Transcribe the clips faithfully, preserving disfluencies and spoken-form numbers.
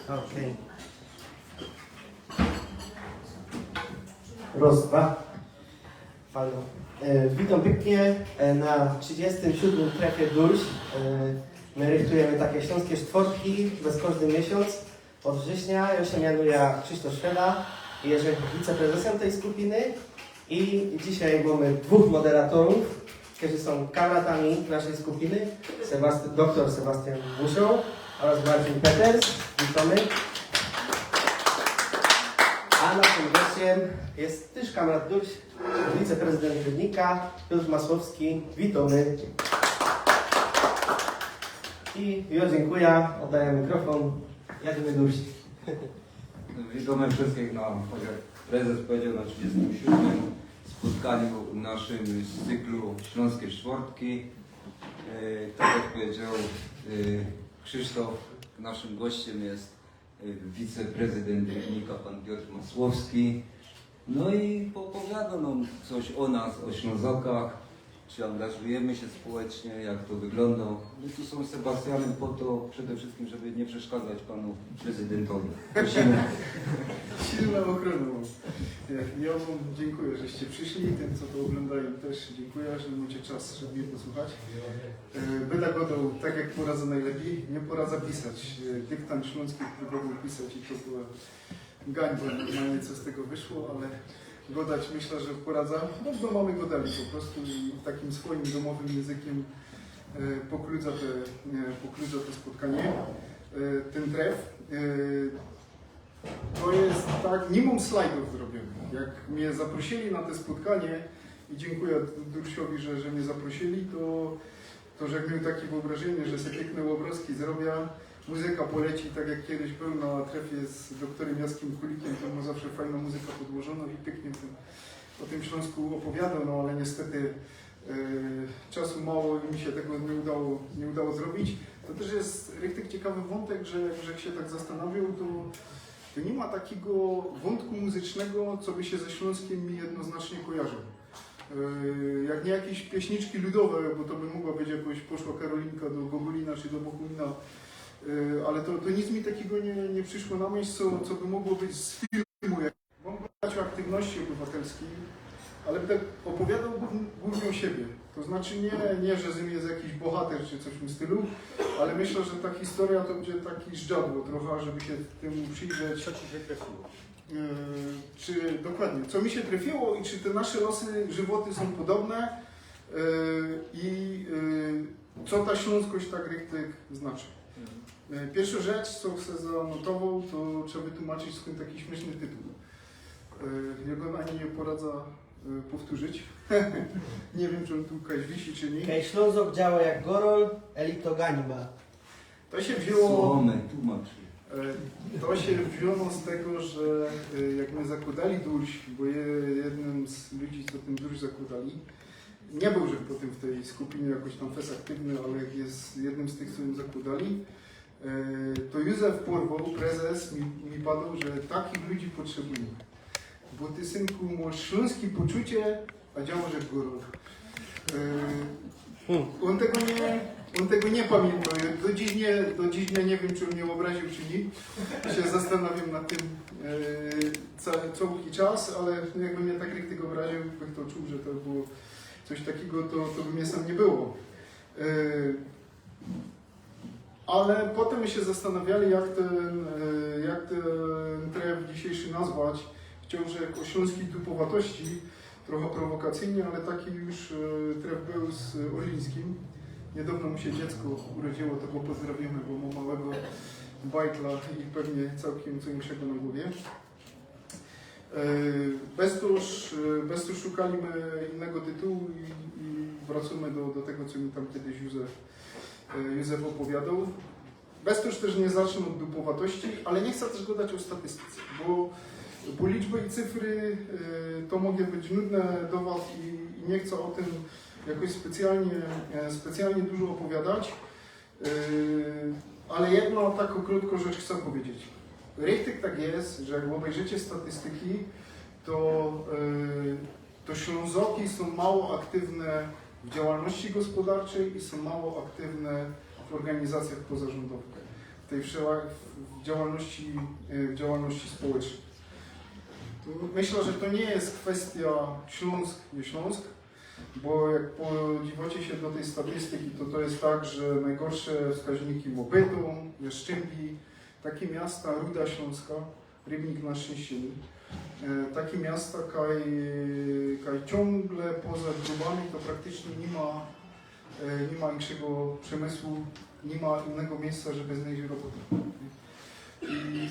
Okej. Roz, dwa. Fajno. E, witōm piyknie, e, na trzidziestym siódmym trefie Dulś. E, my rychtujymy take ślōnske sztwortki bez kożdy miesiōnc. Ôd września. Jo sie mianujã Krzysztof Szweda i jeżech wiceprezesym tyj skupiny. I dzisiej mōmy dwōch moderatorōw, kerzy sōm kamratami naszyj skupiny. Sebast-, doktor Sebastian Musioł ôrаз Marcin Peters. Witōmy. A naszym gościym je tyż kamrat Dulś, wiceprezydynt Rybnika, Piotr Masłowski. Witōmy. I jo dziynkujã, ôddajã mikrofōn. Jedymy Dulś. Witōmy wszyskich na, tak jak prezes pedzioł, na trzidziestym siódmym spotkaniu naszym z cyklu Ślōnske Sztwortki. E, tak jak pedzioł, e, Krzysztof, naszym gościym je, e, wiceprezydynt Rybnika, pan Piotr Masłowski. No i poopowiadōm nōm coś ô nas, ô Ślōnzokach, czy angażujymy sie społecznie, jak to wyglōndo. My tu sōm z Sebastianym po to przede wszyskim, żeby niy przeszkadzać panu prezydyntowi. Prosimy. Silnŏ ôchronŏ mōm. Niy, jo wōm dziynkuja, żeście przyszyli, tym, co to ôglōndajōm, tyż dziynkuja, że mŏcie czas, żeby mie posłuchać. E, bydã gŏdoł tak, jak poradzã nojlepij, niy poradzã pisać. E, dyktant ślōnski prōbowōł pisać i to była gańba, normalnie, co z tego wyszło, ale gŏdać, myślã, że poradzã. No, w dōmu my gŏdelij po prostu i takim swojim dōmowym jynzykym, e, pokludzã te, e, pokludzã te spotkanie. E, tyn tref, e, to je tak, niy mōm slajdōw zrobiōnych. Jak mie zaprosili na te spotkanie i dziynkuja Dulsiowi, że, że mie zaprosili, to to, że jak mioł take wyobrażenie, że se piykne ôbrŏzki zrobiã, muzyka poleci, tak jak kejś bōł na trefie z doktorym Jaskym Kulikiym, to mioł zawsze fajnŏ muzyka podłożōnŏ i piyknie o tym, ô tym Ślōnsku ôpowiadŏ, no ale niystety, e, czasu mało i mi sie tego niy udało, niy udało zrobić. To tyż je richtig ciekawy wōntek, że, że jak sie tak zastanŏwiōł, to, to niy ma takigo wōntku muzycznego, co by sie ze Ślōnskim mi jednoznacznie kojarził. E, jak niy jakeś pieśniczki ludowe, bo to by mogła być jakoś Poszła Karolinka do Gogolina czy do Bohumina, e, ale to, to nic mi takigo niy, niy prziszło na myśl, co, co by mogło być z filmu. Jak mōm gŏdać ô aktywności ôbywatelskij, ale byda ôpowiadŏł głōw-, głōwnie ô siebie. To znaczy niy, niy, że z nim je jakiś bohater czy coś w tym stylu, ale myślã, że ta historyjŏ to bydzie taki żdżadło trocha, żeby sie tymu przijrzeć. Co ci sie trafiło? E, czy dokładnie, co mi sie trafiło i czy te nasze losy, żywoty sōm podobne, e, i, e, co ta ślōnskość tak richtig znaczy. Mhm. E, piyrszŏ rzecz, co se zanotowōł, to trzeba wytłumaczyć, skōnd taki śmiyszny tytuł. E, jo go ani niy poradzã, e, powtōrzić. Niy wiym, czy ôn tu kajś wisi, czy niy. Kej Ślōnzok działa jak gorol, eli to gańba. To sie wziōnło, Słōmy, tłumaczy. E, to sie wziōnło z tego, że, e, jak my zakłŏdali Dulś, bo je jednym z ludzi, co tyn Dulś zakłŏdali, niy bōł żech potym w tyj skupinie jakoś tam fest aktywny, ale je jednym z tych, co jã zakłŏdali, e, to Józef Porwoł, prezes, mi, mi padoł, że takich ludzi potrzebujymy. Bo ty, synku, mŏsz ślōnske poczucie, a działŏsz jak gorol. E, ôn tego niy, ôn tego niy pamiyntŏ. Do dziś niy, do dziś dnia niy wiym, czy ôn mie ôbraził, czy niy. Sie zastanawiōm nad tym, e, ca-, cołki czas, ale no, jakby mie tak richtig ôbraził, bych to czuł, że to było coś takigo, to, to by mie sam niy było. E, Ale potym my sie zastanawiali, jak tyn, e, jak tyn tref dzisiyjszy nazwać. Chcioł żech ô ślōnskij dupowatości, trocha prowokacyjnie, ale taki już, e, tref bōł z Orlińskim. Niydŏwno mu sie dziecko urodziyło, to go pozdrawiōmy, bo mŏ małego bajtla i pewnie cołkym co inkszego na głowie. E, bez to już, e, bez to szukali my innego tytułu i, i wracōmy do, do tego, co mi tam kejś Józef, e, Józef ôpowiadŏł. Bez to już tyż niy zacznã ôd dupowatości, ale niy chcã tyż gŏdać ô statystyce, bo, bo liczby i cyfry, e, to mogły być nudne do was i, i niy chcã ô tym jakoś specjalnie, e, specjalnie dużo ôpowiadać. Yy, ale jedno takõ krōtkõ rzecz chcã pedzieć. Richtig tak je, że jak ôbejrzycie statystyki, to, yy, to Ślōnzoki sōm mało aktywne w działalności gospodarczej i sōm mało aktywne w ôrganizacjach pozarzōndowych. tej wszela- w działalności, e, w działalności społecznej. Myślę, że to nie jest kwestia Śląsk, nie Śląsk, bo jak podziwocie się do tej statystyki, to to jest tak, że najgorsze wskaźniki Mobytu, Jastrzębi, takie miasta, Ruda Śląska, Rybnik na szczęście nie. E, takie miasta, kaj, kaj ciągle poza grubami, to praktycznie nie ma, e, nie ma innego przemysłu, nie ma innego miejsca, żeby znaleźć robotę. I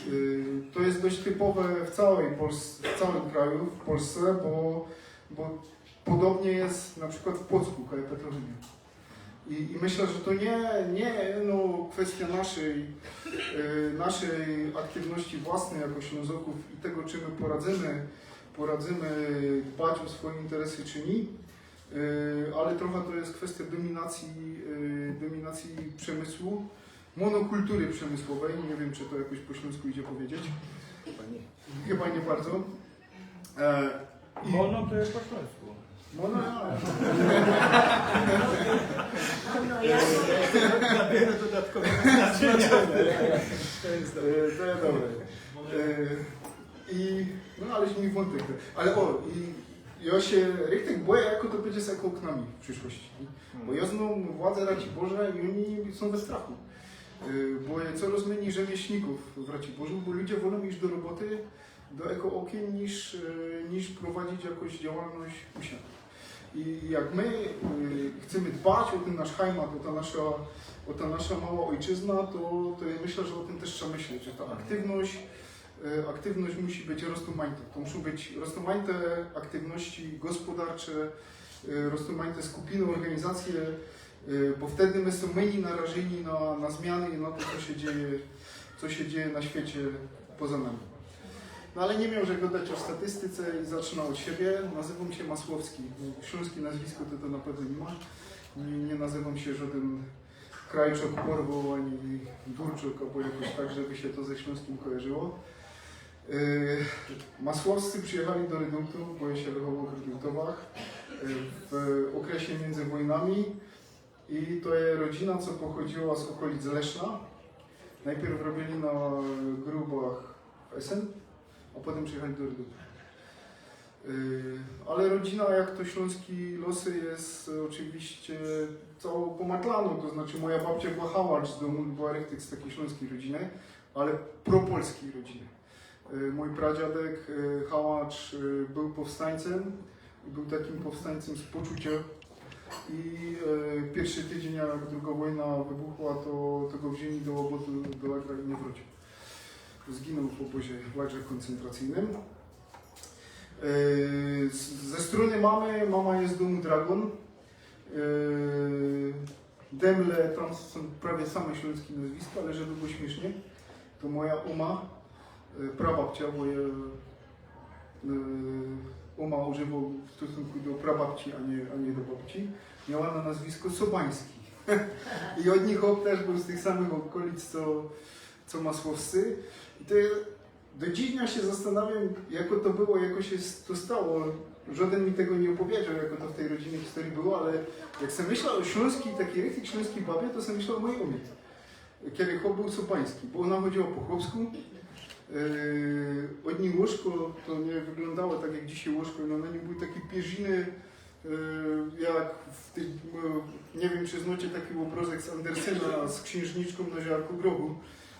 e, to jest dość typowe w całej Pols- w całym kraju, w Polsce, bo, bo podobnie jest na przykład w Płocku, kaj je Petrochemia. I, I myślę, że to nie, nie no, kwestia naszej, e, naszej aktywności własnej jako Ślązoków i tego, czy my poradzimy, poradzimy dbać o swoje interesy, czy nie, e, ale trochę to jest kwestia dominacji, e, dominacji przemysłu, monokultury przemysłowej. Nie wiem, czy to jakoś po śląsku idzie powiedzieć. Chyba nie. Chyba nie bardzo. E, i Mono to jest po śląsku. Mono, ja. No, ja Dopiero dodatkowe znaczenie. To jest dobre. E, to jest dobre. E, I no, ale mi wątek. Ale o, i ja się richtig boję, jak to będzie z ekooknami w przyszłości. Bo ja znam władze Raciborza i oni są we strachu. E, Bo jest coraz mniej rzemieślników w Raciborzu, bo ludzie wolą iść do roboty, do ekookien niż, e, niż prowadzić jakąś działalność u siebie. I jak my e, chcemy dbać o ten nasz heimat, o ta nasza, o ta nasza mała ojczyzna, to, to ja myślę, że o tym też trzeba myśleć, że ta aktywność, e, aktywność musi być rozmaita. To muszą być rozmaite aktywności gospodarcze, e, rozmaite skupiny, organizacje, e, bo wtedy my są mniej narażeni na, na zmiany i na to, co się dzieje, co się dzieje na świecie poza nami. No ale nie miał że gadać o statystyce i zacznę od siebie. Nazywam się Masłowski. Śląskie nazwisko to, to na pewno nie ma. Nie, nie nazywam się żaden Krajczok, Porwoł ani Durczuk, albo jakoś tak, żeby się to ze Śląskiem kojarzyło. Yy, Masłowscy przyjechali do Rydułtu, bo ja się wychował w Rydułtowach, yy, w okresie między wojnami. I to jest rodzina, co pochodziła z okolic Leszna. Najpierw robili na grubach w Essen, a potem przyjechali do Rydułtu. Yy, ale rodzina, jak to śląskie losy, jest e, oczywiście całą pomatlaną, to znaczy moja babcia była hałacz z domu, była richtig z takiej śląskiej rodziny, ale propolskiej rodziny. E, Mój pradziadek e, hałacz e, był powstańcem i był takim powstańcem z poczucia. I e, pierwszy tydzień, jak druga wojna wybuchła, to, to go wzięli do obozu, do lagra i nie wrócił. Zginął w obozie, w lagrze koncentracyjnym. E, z- Ze strony mamy, mama jest z domu Dragon. E, Demle, tam są prawie same śląskie nazwiska, ale żeby było śmiesznie, to moja oma, e, prababcia, bo je, e, oma używał w stosunku do prababci, a nie, a nie do babci, miała na nazwisko Sobański. I od nich chłop też był z tych samych okolic, co, co Masłowscy. I to je- do dziś dnia się zastanawiam, jak to było, jak się to stało. Żaden mi tego nie opowiedział, jak to w tej rodzinie historii było, ale jak sobie myślał o śląskiej, takiej richtig śląskiej babie, to sobie myślał o mojej umie. Kiedy chłop był Sobański, bo ona chodziła po chłopsku. Yy, od niej łóżko to nie wyglądało tak jak dzisiaj łóżko, no na nim były takie pierziny, yy, jak w tych, yy, nie wiem czy znacie taki obrazek z Andersena z księżniczką na ziarku grochu.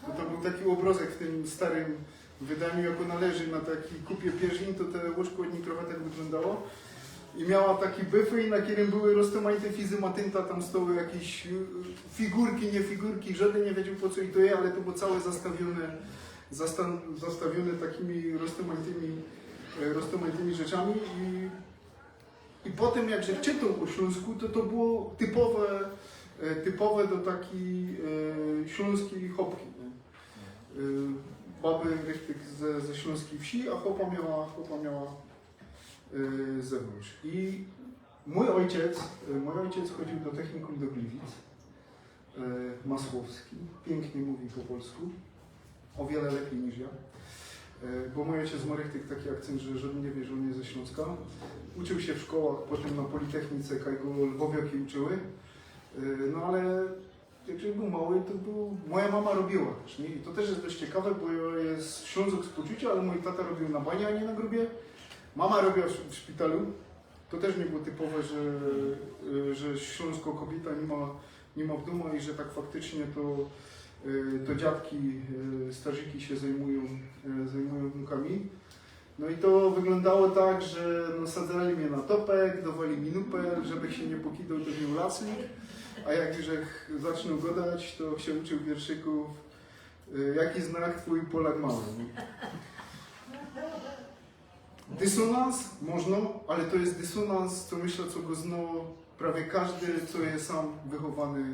To tam był taki obrazek w tym starym wydaniu, jako należy na takiej kupie pierzin, to te łóżko od niej trochę tak wyglądało. I miała taki byfy, na którym były rozmaite fizy matynta, tam stoły jakieś yy, figurki, nie figurki, żaden nie wiedział po co i to je, ale to było całe zastawione, zastan- zastawione takimi rozmaitimi, e, rozmaitimi rzeczami i, i potem jak żech czytał o Śląsku, to to było typowe, e, typowe do takiej e, śląskiej chłopki. Nie? E, Baby richtig ze, ze śląskiej wsi, a chłopa miała, chłopa miała e, z zewnątrz. I mój ojciec, e, mój ojciec chodził do technikum do Gliwic. E, Masłowski, pięknie mówi po polsku, o wiele lepiej niż ja. E, Bo mój ojciec ma richtig taki akcent, że żaden nie wie, że on jest ze Śląska. Uczył się w szkołach, potem na Politechnice, kaj go Lwowiaki uczyły. E, No ale Jak żech bōł mały, to bōł, moja mama robiła tyż, niy? I to tyż je dość ciekawe, bo jŏ je Ślōnzok z poczuciŏ, ale mōj tata robiōł na banie, a niy na grubie. Mama robiła w, w szpitalu. To tyż niy było typowe, że, y, że ślōnsko kobiyta niy ma, niy ma w dōmu i że tak faktycznie to, y, to dziadki, y, starzyki sie zajmujōm, y, zajmujōm wnukami. No i to wyglōndało tak, że, no, sadzali mie na topek, dŏwali mi nupel, żebych sie niy pokidoł, to mioł lasnik. A jak już żech zaczōnoł godać, to sie uczył wierszykōw, y, „Jaki znak twōj Polak mały”, niy? Dysonans? Możno, ale to je dysonans, co myślã, co go zno prawie kożdy, co je sam wychowany,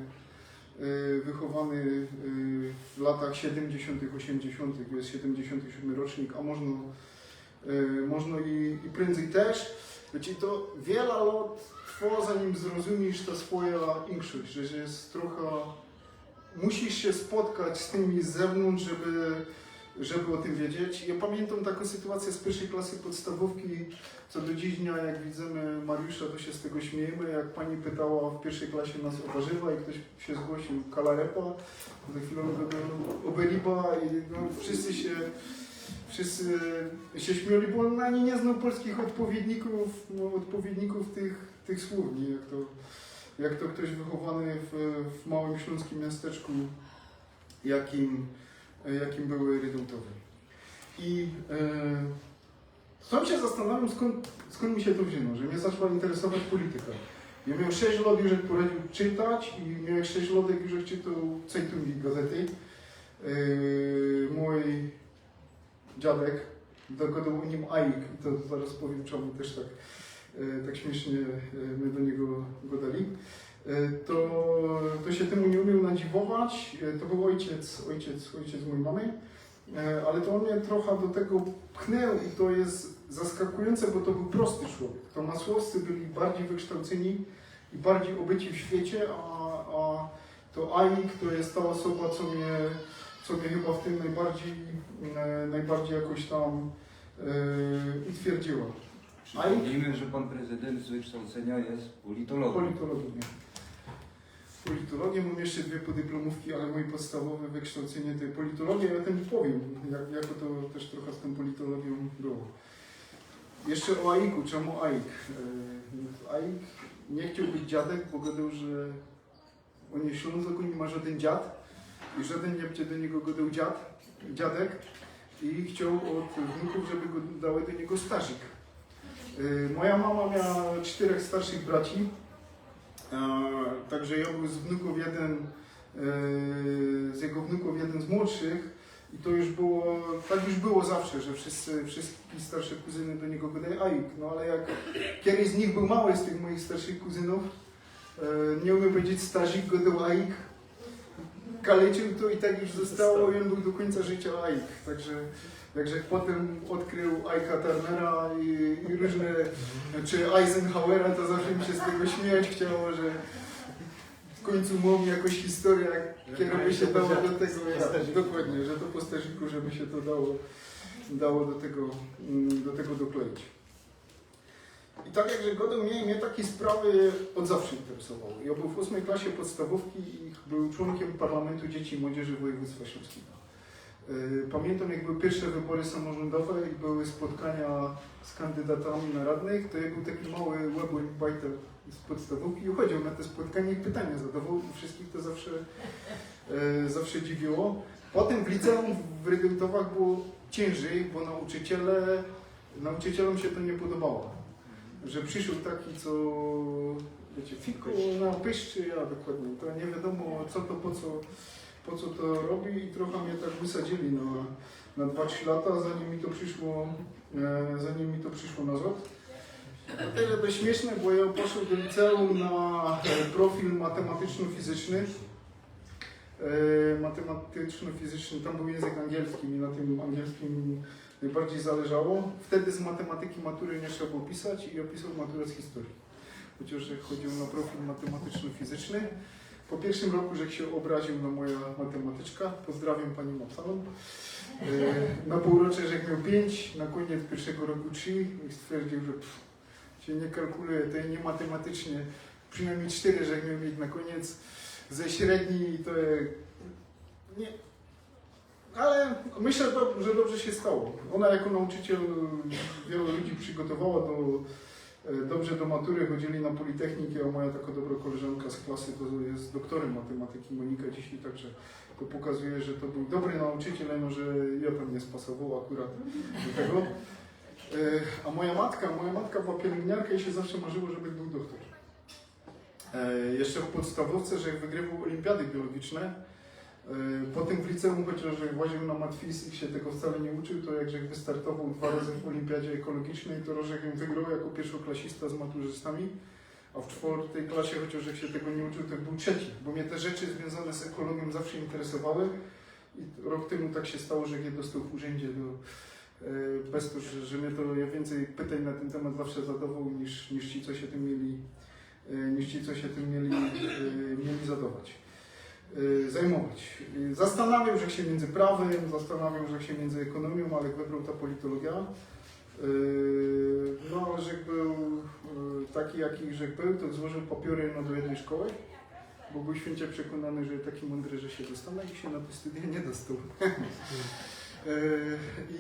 y, wychowany, y, w latach siedymdziesiōntych, ôziymdziesiōntych, bo je siedymdziesiōnty siōdmy rocznik, a możno, y, możno i, i prędzyj tyż. Wiecie, to wiela lot trwo, zanim zrozumisz ta swoja inkszość, że, że je trocha, musisz sie spotkać z tymi z zewnōntrz, żeby, żeby ô tym wiedzieć. Jŏ pamiyntōm takõ sytuacjõ z piyrwszyj klasy podstawōwki, co do dziś dnia, jak widzymy Mariusza, to sie z tego śmiejymy. Jak pani pytała w piyrwszyj klasie nas ô warzywa i ftoś sie zgłosiōł, kalarepa, za chwilã go do obeliba i, no, wszyscy sie, wszyscy sie śmiali, bo ôn ani niy znōł polskich ôdpowiednikōw, no, ôdpowiednikōw tych, tych słōw, niy? Jak to, jak to ftoś wychowany w, w małym ślōnskim miasteczku, jakim, jakim były Rydōłtowy. I, e, sam sie zastanawiōm, skōnd, skōnd mi sie to wziyno, że mie zaczła interesować polityka. Jŏ mioł sześć lot, już żech porŏdziōł czytać i mioł sześć lot, jak już żech czytoł cejtōngi, gazety. E, mōj dziadek, do, godoł ô nim Ajk, i to zarŏz powiym, czymu tyż tak, e, tak śmiesznie, e, my do niego godali. E, to, to sie tymu niy umioł nadziwować. E, to bōł ôjciec, ôjciec, ôjciec mojij mamy. E, ale to ôn mie trocha do tego pchnōł i to je zaskakujōnce, bo to bōł prosty człowiek. To Masłowscy byli bardzij wykształcyni i bardzij ôbyci w świecie, a, a to Ajk to je ta ôsoba, co mie, co mie chyba w tym nojbardzij, e, nojbardzij jakoś tam, e, utwierdziyła. Przypomnijmy, że pan prezydent z wykształcenia jest politologiem. Politologiem, niy? Politologiem, mōm jeszcze dwie podyplōmōwki, ale moje podstawowe wykształcynie to politologia. Jŏ ô tym powiym, jak, jako to tyż trocha z tōm politologiōm było. Jeszcze ô Ajku, czymu Ajk? E, Ajk niy chcioł być dziadek, bo godoł, że ôn je Ślōnzok, niy ma żŏdyn dziad i żŏdyn niy bydzie do niego godoł dziad, dziadek. I chcioł ôd wnukōw, żeby go dały do niego starzik. Y, moja mama miała sztyrech starszych braci, e, tak że jŏ bōł z wnukōw jedyn, e, z jego wnukōw jedyn z młodszych. I to już było, tak już było zawsze, że wszyscy, wszyjske starsze kuzyny do niego godali Ajk. No ale jak kedyś z nich bōł mały, z tych moich starszych kuzynōw, e, niy umioł pedzieć starzik, godoł Ajk, kaleczył to i tak już ôstało i ôn bōł do kōńca życiŏ Ajk. Tak że jak żech potym ôdkrył Ajka Turnera i, i rōżne, czy Eisenhowera, to zawsze mi sie z tego śmiać chciało, że w kōńcu mōm jakoś historyjŏ, kerŏ by sie dało do tego, ja, dokładnie, że to po starziku, żeby sie to dało, dało do tego, mm, do tego dokleić. I tak jak żech godoł, mie, mie take sprawy ôd zawsze interesowały. Jŏ bōł w ôsmyj klasie podstawōwki i bōł człōnkym Parlamentu Dzieci i Młodzieży Wojewōdztwa Ślōnskigo. Y, pamiyntōm, jak były piyrwsze wybory samorzōndowe i były spotkania z kandydatami na radnych, to jŏ bōł taki mały łebōń, bajtel z podstawōwki i chodziōł na te spotkania i pytania zadowoł i wszyjskich to zawsze, e, zawsze dziwiło. Potym w liceum w Rydułtowach było ciynżyj, bo nauczyciele, nauczycielōm sie to niy podobało. Że prziszoł taki, co, wiycie, fiko na pyszczy, a dokładnie, to niy wiadōmo co to, po co, po co to robi i trocha mie tak wysadzili na, na dwa, trzi lata, zanim mi to prziszło, e, zanim mi to prziszło nazŏd. To tyle to śmiyszne, bo jŏ poszoł do liceum na, e, profil matematyczno-fizyczny. E, matematyczno-fizyczny, tam bōł jynzyk angielski i na tym angielskim nojbardzij zależało. Wtedy z matematyki matury niy trzeba było pisać i jŏ pisoł maturã z historyje. Chociŏż żech chodziōł na profil matematyczno-fizyczny. Po piyrszym roku żech sie ôbraziōł na moja matematyczka. Pozdrawiōm paniã Mapsalōm. E, na pōłrocze żech mioł piyńć, na kōniec piyrszego roku trzi i stwierdziōł, że pff, sie niy kalkuluje, to niy matematycznie. Przinajmnij sztyry żech mioł mieć na kōniec. Ze średniej to je... nie. Ale myślę, że dobrze się stało. Ona jako nauczyciel wielu ludzi przygotowała do e, dobrze do matury, chodzili na politechnikę, a moja taka dobra koleżanka z klasy to jest doktorem matematyki, Monika, dzisiaj, także to pokazuje, że to był dobry nauczyciel, no, że ja tam nie spasował akurat do tego. E, a moja matka, moja matka była pielęgniarka i się zawsze marzyło, żeby był doktor. E, jeszcze w podstawówce, że wygrywał olimpiady biologiczne. E, potem w liceum, chociaż że właził na matwis i się tego wcale nie uczył, to jak że wystartował dwa razy w olimpiadzie ekologicznej, to że wygrał jako pierwszoklasista z maturzystami, a w czwartej klasie, chociaż że się tego nie uczył, to był trzeci, bo mnie te rzeczy związane z ekologią zawsze interesowały. I rok temu tak się stało, że nie dostał w urzędzie do, e, bez to, że, że mnie to, ja więcej pytań na ten temat zawsze zadawał niż, niż ci, co się tym mieli, e, niż ci, co się tym mieli, e, mieli zadawać, e, zajmować. E, zastanawiał, że się między prawem, zastanawiał, że się między ekonomią, ale wybrał ta politologia. E, no, ale że był e, taki, jaki że był, to złożył papiery no, do jednej szkoły, bo był święcie przekonany, że taki mądry, że się dostanę i się na te studia nie dostał. E,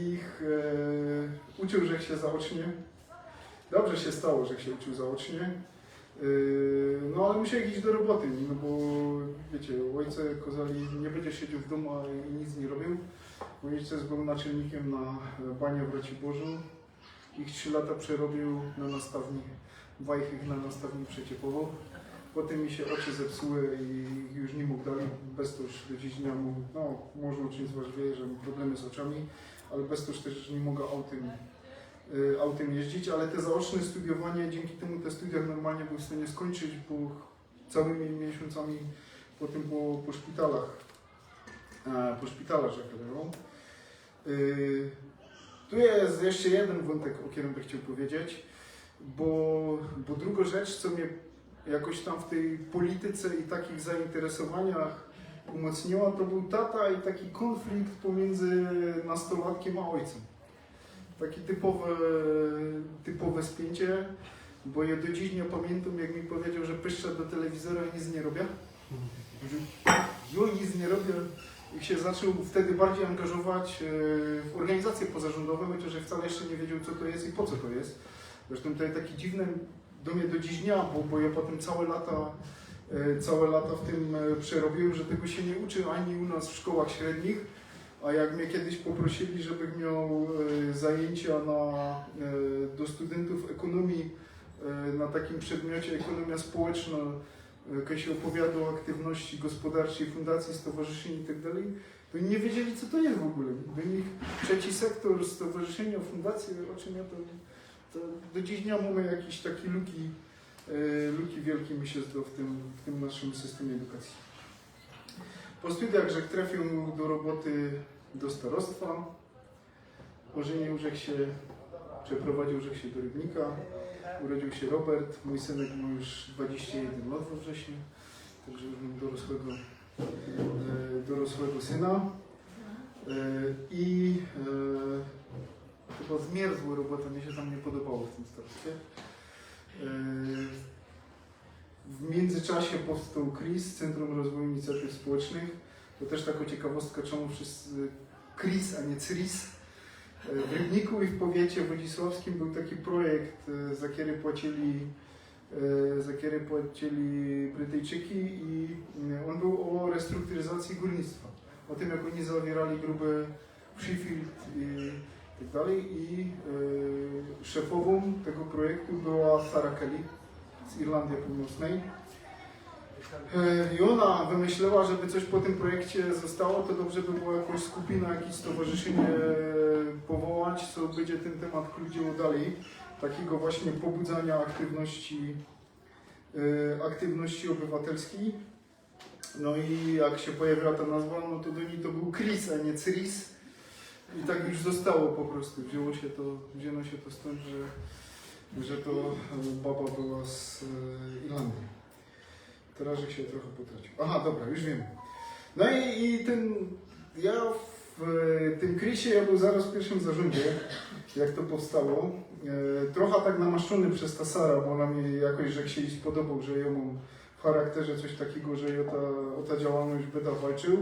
ich e, uczył, że się zaocznie. Dobrze się stało, że się uczył zaocznie. E, no ale musiał iść do roboty, no bo wiecie, ojce kazali, nie będziesz siedział w domu i nic nie robił. Mój ojciec był naczelnikiem na banie w Raciborzu. Ich trzy lata przerobił na nastawni, wajch ich na nastawni przeciepłował. Potem mi się oczy zepsuły i już nie mógł dalej. Bez to już do dziś dnia mu, no, można uczynić złośliwie, że mam problemy z oczami, ale bez to już też nie mogę autem, y, autem jeździć, ale te zaoczne studiowanie, dzięki temu te studia normalnie był w stanie skończyć, bo całymi miesiącami potem było po szpitalach, e, po szpitalach żeglowym. Y, tu jest jeszcze jeden wątek, o którym bych chciał powiedzieć, bo, bo druga rzecz, co mnie jakoś tam w tej polityce i takich zainteresowaniach umocniła, to był tata i taki konflikt pomiędzy nastolatkiem a ojcem. Takie typowe, typowe spięcie, bo ja do dziś dnia pamiętam, jak mi powiedział, że pyszczę do telewizora i nic nie robię. Ja nic nie robię. I się zaczął wtedy bardziej angażować e, w organizacje pozarządowe, chociaż wcale jeszcze nie wiedział, co to jest i po co to jest. Zresztą to jest taki dziwny do mnie do dziś dnia, bo, bo ja potem całe lata, e, całe lata w tym e, przerobiłem, że tego się nie uczy ani u nas w szkołach średnich, a jak mnie kiedyś poprosili, żebym miał e, zajęcia na, e, do studentów ekonomii e, na takim przedmiocie ekonomia społeczna, e, jak się opowiada o aktywności gospodarczej, fundacji, stowarzyszeń i tak dalej, to oni nie wiedzieli, co to jest w ogóle. Do nich trzeci sektor, stowarzyszenia, fundacje, o czym ja to, to do dziś dnia mamy jakieś takie luki, e, luki wielkie, mi się zdaje, w tym, w tym naszym systemie edukacji. Po studiach, że trafił do roboty do starostwa, ożenił, że się, przeprowadził, że się do Rybnika, urodził się Robert, mój synek ma już dwadzieścia jeden lat we wrześniu, także już mam dorosłego, e, dorosłego syna. E, I e, chyba zmierzła robota, mi się tam nie podobało w tym starostwie. E, W międzyczasie powstał kris, Centrum Rozwoju Inicjatyw Społecznych. To też taka ciekawostka, czemu wszyscy kris, a nie cris. E, W Rybniku i w powiecie wodzisławskim był taki projekt, e, za który płacili, e, za który płacili Brytyjczyki i e, on był o restrukturyzacji górnictwa. O tym, jak oni zawierali gruby Sheffield i tak dalej. I e, szefową tego projektu była Sarah Kelly z Irlandii Północnej. E, I ona wymyśliła, żeby coś po tym projekcie zostało, to dobrze by było jakąś skupinę, jakieś stowarzyszenie powołać, co będzie ten temat kluczował dalej, takiego właśnie pobudzania aktywności, e, aktywności obywatelskiej. No i jak się pojawiła ta nazwa, no to do niej to był Chris, a nie Cris. I tak już zostało po prostu. Wzięło się to, wzięło się to stąd, że, że to e, baba była z e, Irlandii. Teraz żech się trochę potracił. Aha, dobra, już wiem. No i, i ten, ja w e, tym Chrisie ja był zaraz w pierwszym zarządzie, jak to powstało. E, trochę tak namaszczony przez ta Sara, bo ona mi jakoś, że się jej spodobał, że ją mam w charakterze coś takigo, że jŏ ta, ô ta działalność byda walczył.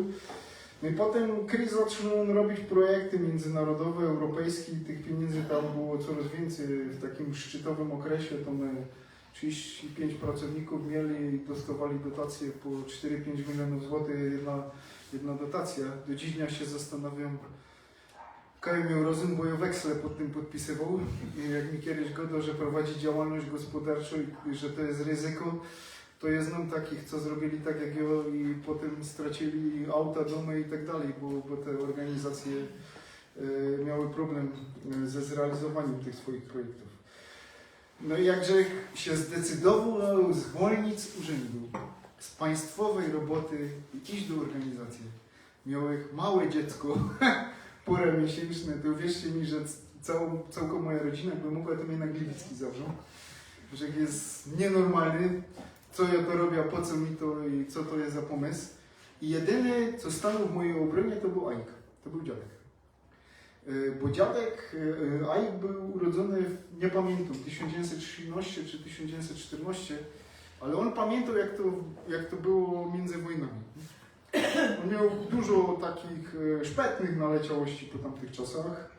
No i potym Chris zaczōnōł robić projekty miyndzynarodowe, europejskie i tych piyniyndy tam było corŏz wiyncyj. W takim szczytowym ôkresie to my trzidziści piyńć pracownikōw mieli i dostŏwali dotacje po sztyry, piyńć milionōw złotych jedna, jedna dotacja. Do dziś dnia sie zastanawiōm, kaj mioł rozum, bo jŏ weksle pod tym podpisywoł. I jak mi kejś godoł, że prowadzi działalność gospodarczõ i że to je ryzyko, to jŏ znōm takich, co zrobiyli tak jak jŏ i potym straciyli auta, dōmy i tak dalij, bo, bo te ôrganizacje e, miały problym, e, ze zrealizowaniym tych swojich projektōw. No i jakże sie zdecydowoł zwolnić z urzyndu, z państwowej roboty i iś do ôrganizacyje. Mioł małe dziecko, pōrã miesiynczne, to uwierzcie mi, że c-, cołkŏ, cołkŏ moja rodzina by mogła to mie na gliwicki zawrzić, że je niynormalny, co jŏ to robiã, po co mi to i co to je za pōmysł. I jedyny, co stanōł w mojij ôbrōnie, to bōł Ajk. To bōł dziadek. E, bo dziadek, e, e, Ajk bōł urodzōny, w-, niy pamiyntōm, tysiōnc dziewiyńćset trzynŏście czy tysiōnc dziewiyńćset sztyrnŏście, ale ôn pamiyntŏ, jak to, jak to było miyndzy wojnami. Ôn mioł dużo takich, e, szpetnych naleciałości po tamtych czasach.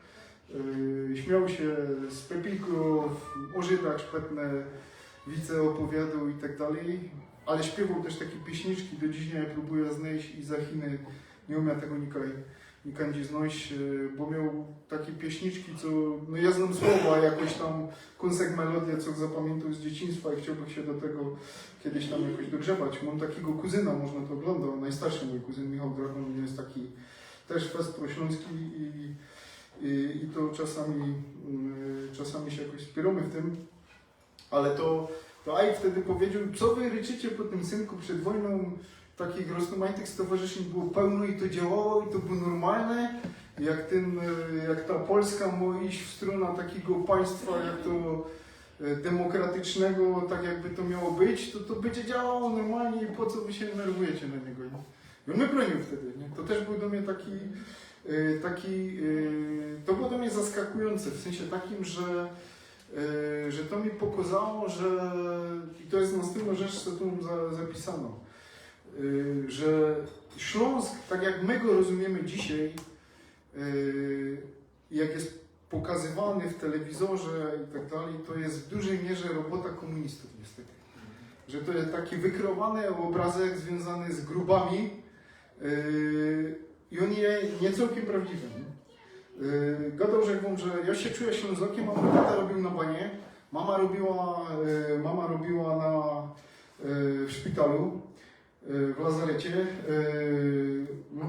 E, śmiał sie z Pepikōw, ô Żydach szpetne wice ôpowiadōł i tak dalij, ale śpiywoł tyż take piyśniczki, do dziś dnia je prōbujã znojś i za Chiny niy umiã tego nikaj, nikajdzie znojś, e, bo mioł take piyśniczki, co, no, jŏ znōm słowa, jakoś tam kōnsek melodije, co zapamiyntōł z dzieciństwa i chciołbych sie do tego kedyś tam jakoś dogrzewać. Mōm takigo kuzyna, możno to ôglōndŏ, nojstarszy mōj kuzyn Michał Dragon, ôn je taki tyż fest proślōnski i, i, i to czasami, mm, czasami sie jakoś spiyrōmy w tym. Ale to, to Ajk wtedy pedziŏł: „Co wy ryczycie po tym synku? Przed wojnōm takich rozmajtych stowarzyszyń było pełno i to działało, i to było normalne. Jak tyn, e, jak ta Polska mo iś w strōna takigo państwa, jak to, e, demokratycznego, tak jakby to miało być, to, to bydzie działało normalnie i po co wy sie nerwujecie na niego?” I ôn mie brōniōł wtedy, niy? To tyż bōł do mie taki, e, taki, e, to było do mie zaskakujōnce, w synsie takim, że, e, że to mi pokŏzało, że, i to je nŏstępnŏ rzecz, co tu mōm za-, zapisano, e, że Ślōnsk, tak jak my go rozumiymy dzisiej, e, jak je pokazywany w telewizorze i tak dalij, to je w dużej mierze robota kōmunistōw niystety. Że to je taki wykreowany ôbrazek zwiōnzany z grubami, yy, i ôn je niy cołkym prŏwdziwy. Yy, godoł, że, że jŏ sie czujã Ślōnzokym, a mōj tata robiył na banie, mama robiyła, yy, mama robiyła na, yy, w szpitalu. E, w lazarecie. E, no,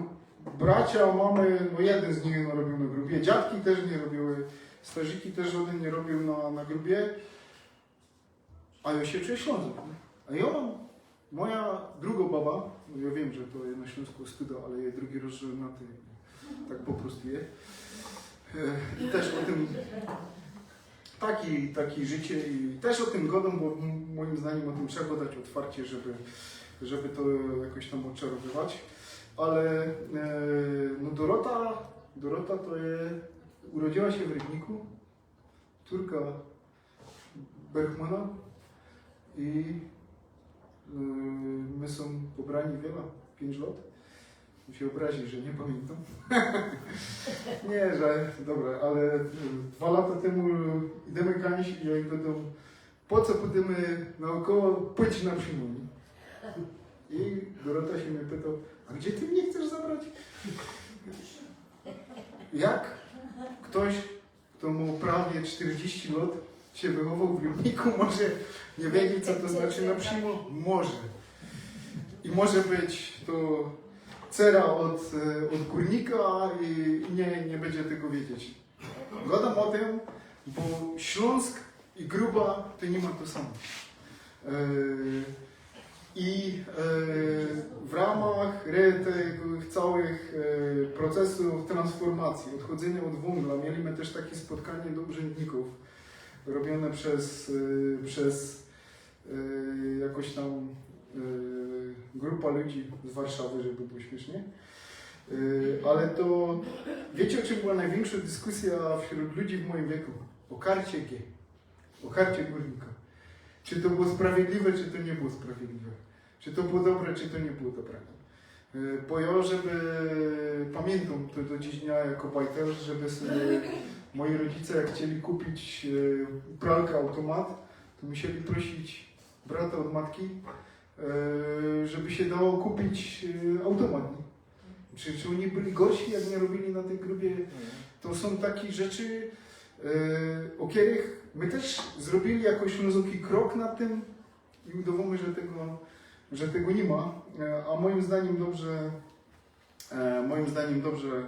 bracia mamy, no, jedyn z nich, no, robiył na grubie, dziadki tyż niy robiły, starziki tyż żŏdyn niy robił na, na grubie. A jŏ sie czujã Ślōnzok, niy? A jŏ mōm, moja drugŏ baba, no, jŏ wiym, że to je na Ślōnsku studa, ale je drugi roz żōnaty, tak po prostu je. E, i tyż ô tym Taki, taki życie i tyż ô tym godōm, bo m-, mojim zdaniym ô tym trzeba godać ôtwarcie, żeby, żeby to jakoś tam ôdczarowywać. Ale, e, no Dorota, Dorota to je, urodziyła sie w Rybniku, cōrka Bergmana i, e, my sōm pobrani wiela, piyńć lŏt. Bo sie ôbrazi, że niy pamiyntam. Niy, że, dobra, ale, y, dwa lata tymu idymy kańś i jŏ godōm: „Po co pōdymy naôkoło, pōdź na Przimo”, niy? I Dorota sie mie pytŏ: „A gdzie ty mie chcesz zabrać?” Jak ftoś, fto mŏ prawie sztyrdziści lŏt, sie wychowoł w Rybniku, może niy wiedzieć, co to znaczy na Przimo? Może. I może być to cera ôd, e, ôd gōrnika i, i niy, niy bydzie tego wiedzieć. Godōm ô tym, bo Ślōnsk i Gruba to niy ma to samo. E, I, e, w ramach re-, tych cołkich, e, procesōw transformacyje, ôdchodzynie ôd wōngla, mieli my tyż take spotkanie do urzędnikōw, robiōne bez, e, bez, e, jakoś tam, e, grupa ludzi z Warszawy, żeby było śmiysznie. E, ale to, wiycie, ô czym była nojwiynkszŏ dyskusyjŏ wśrōd ludzi w mojim wieku? Ô karcie G. Ô karcie gōrnika. Czy to było sprawiedliwe, czy to niy było sprawiedliwe? Czy to było dobre, czy to nie było dobre. E, Bo ja, żeby pamiętam to do dziś dnia jako bajtel, żeby sobie moi rodzice, jak chcieli kupić e, pralkę automat, to musieli prosić brata od matki, e, żeby się dało kupić e, automat. Nie? Czy, czy oni byli gorsi, jak nie robili na tej grubie? To są takie rzeczy, e, o których my też zrobili jakoś mocny krok na tym i udowódnimy, że tego, że tego nie ma. E, A moim zdaniem dobrze, e, moim zdaniem dobrze,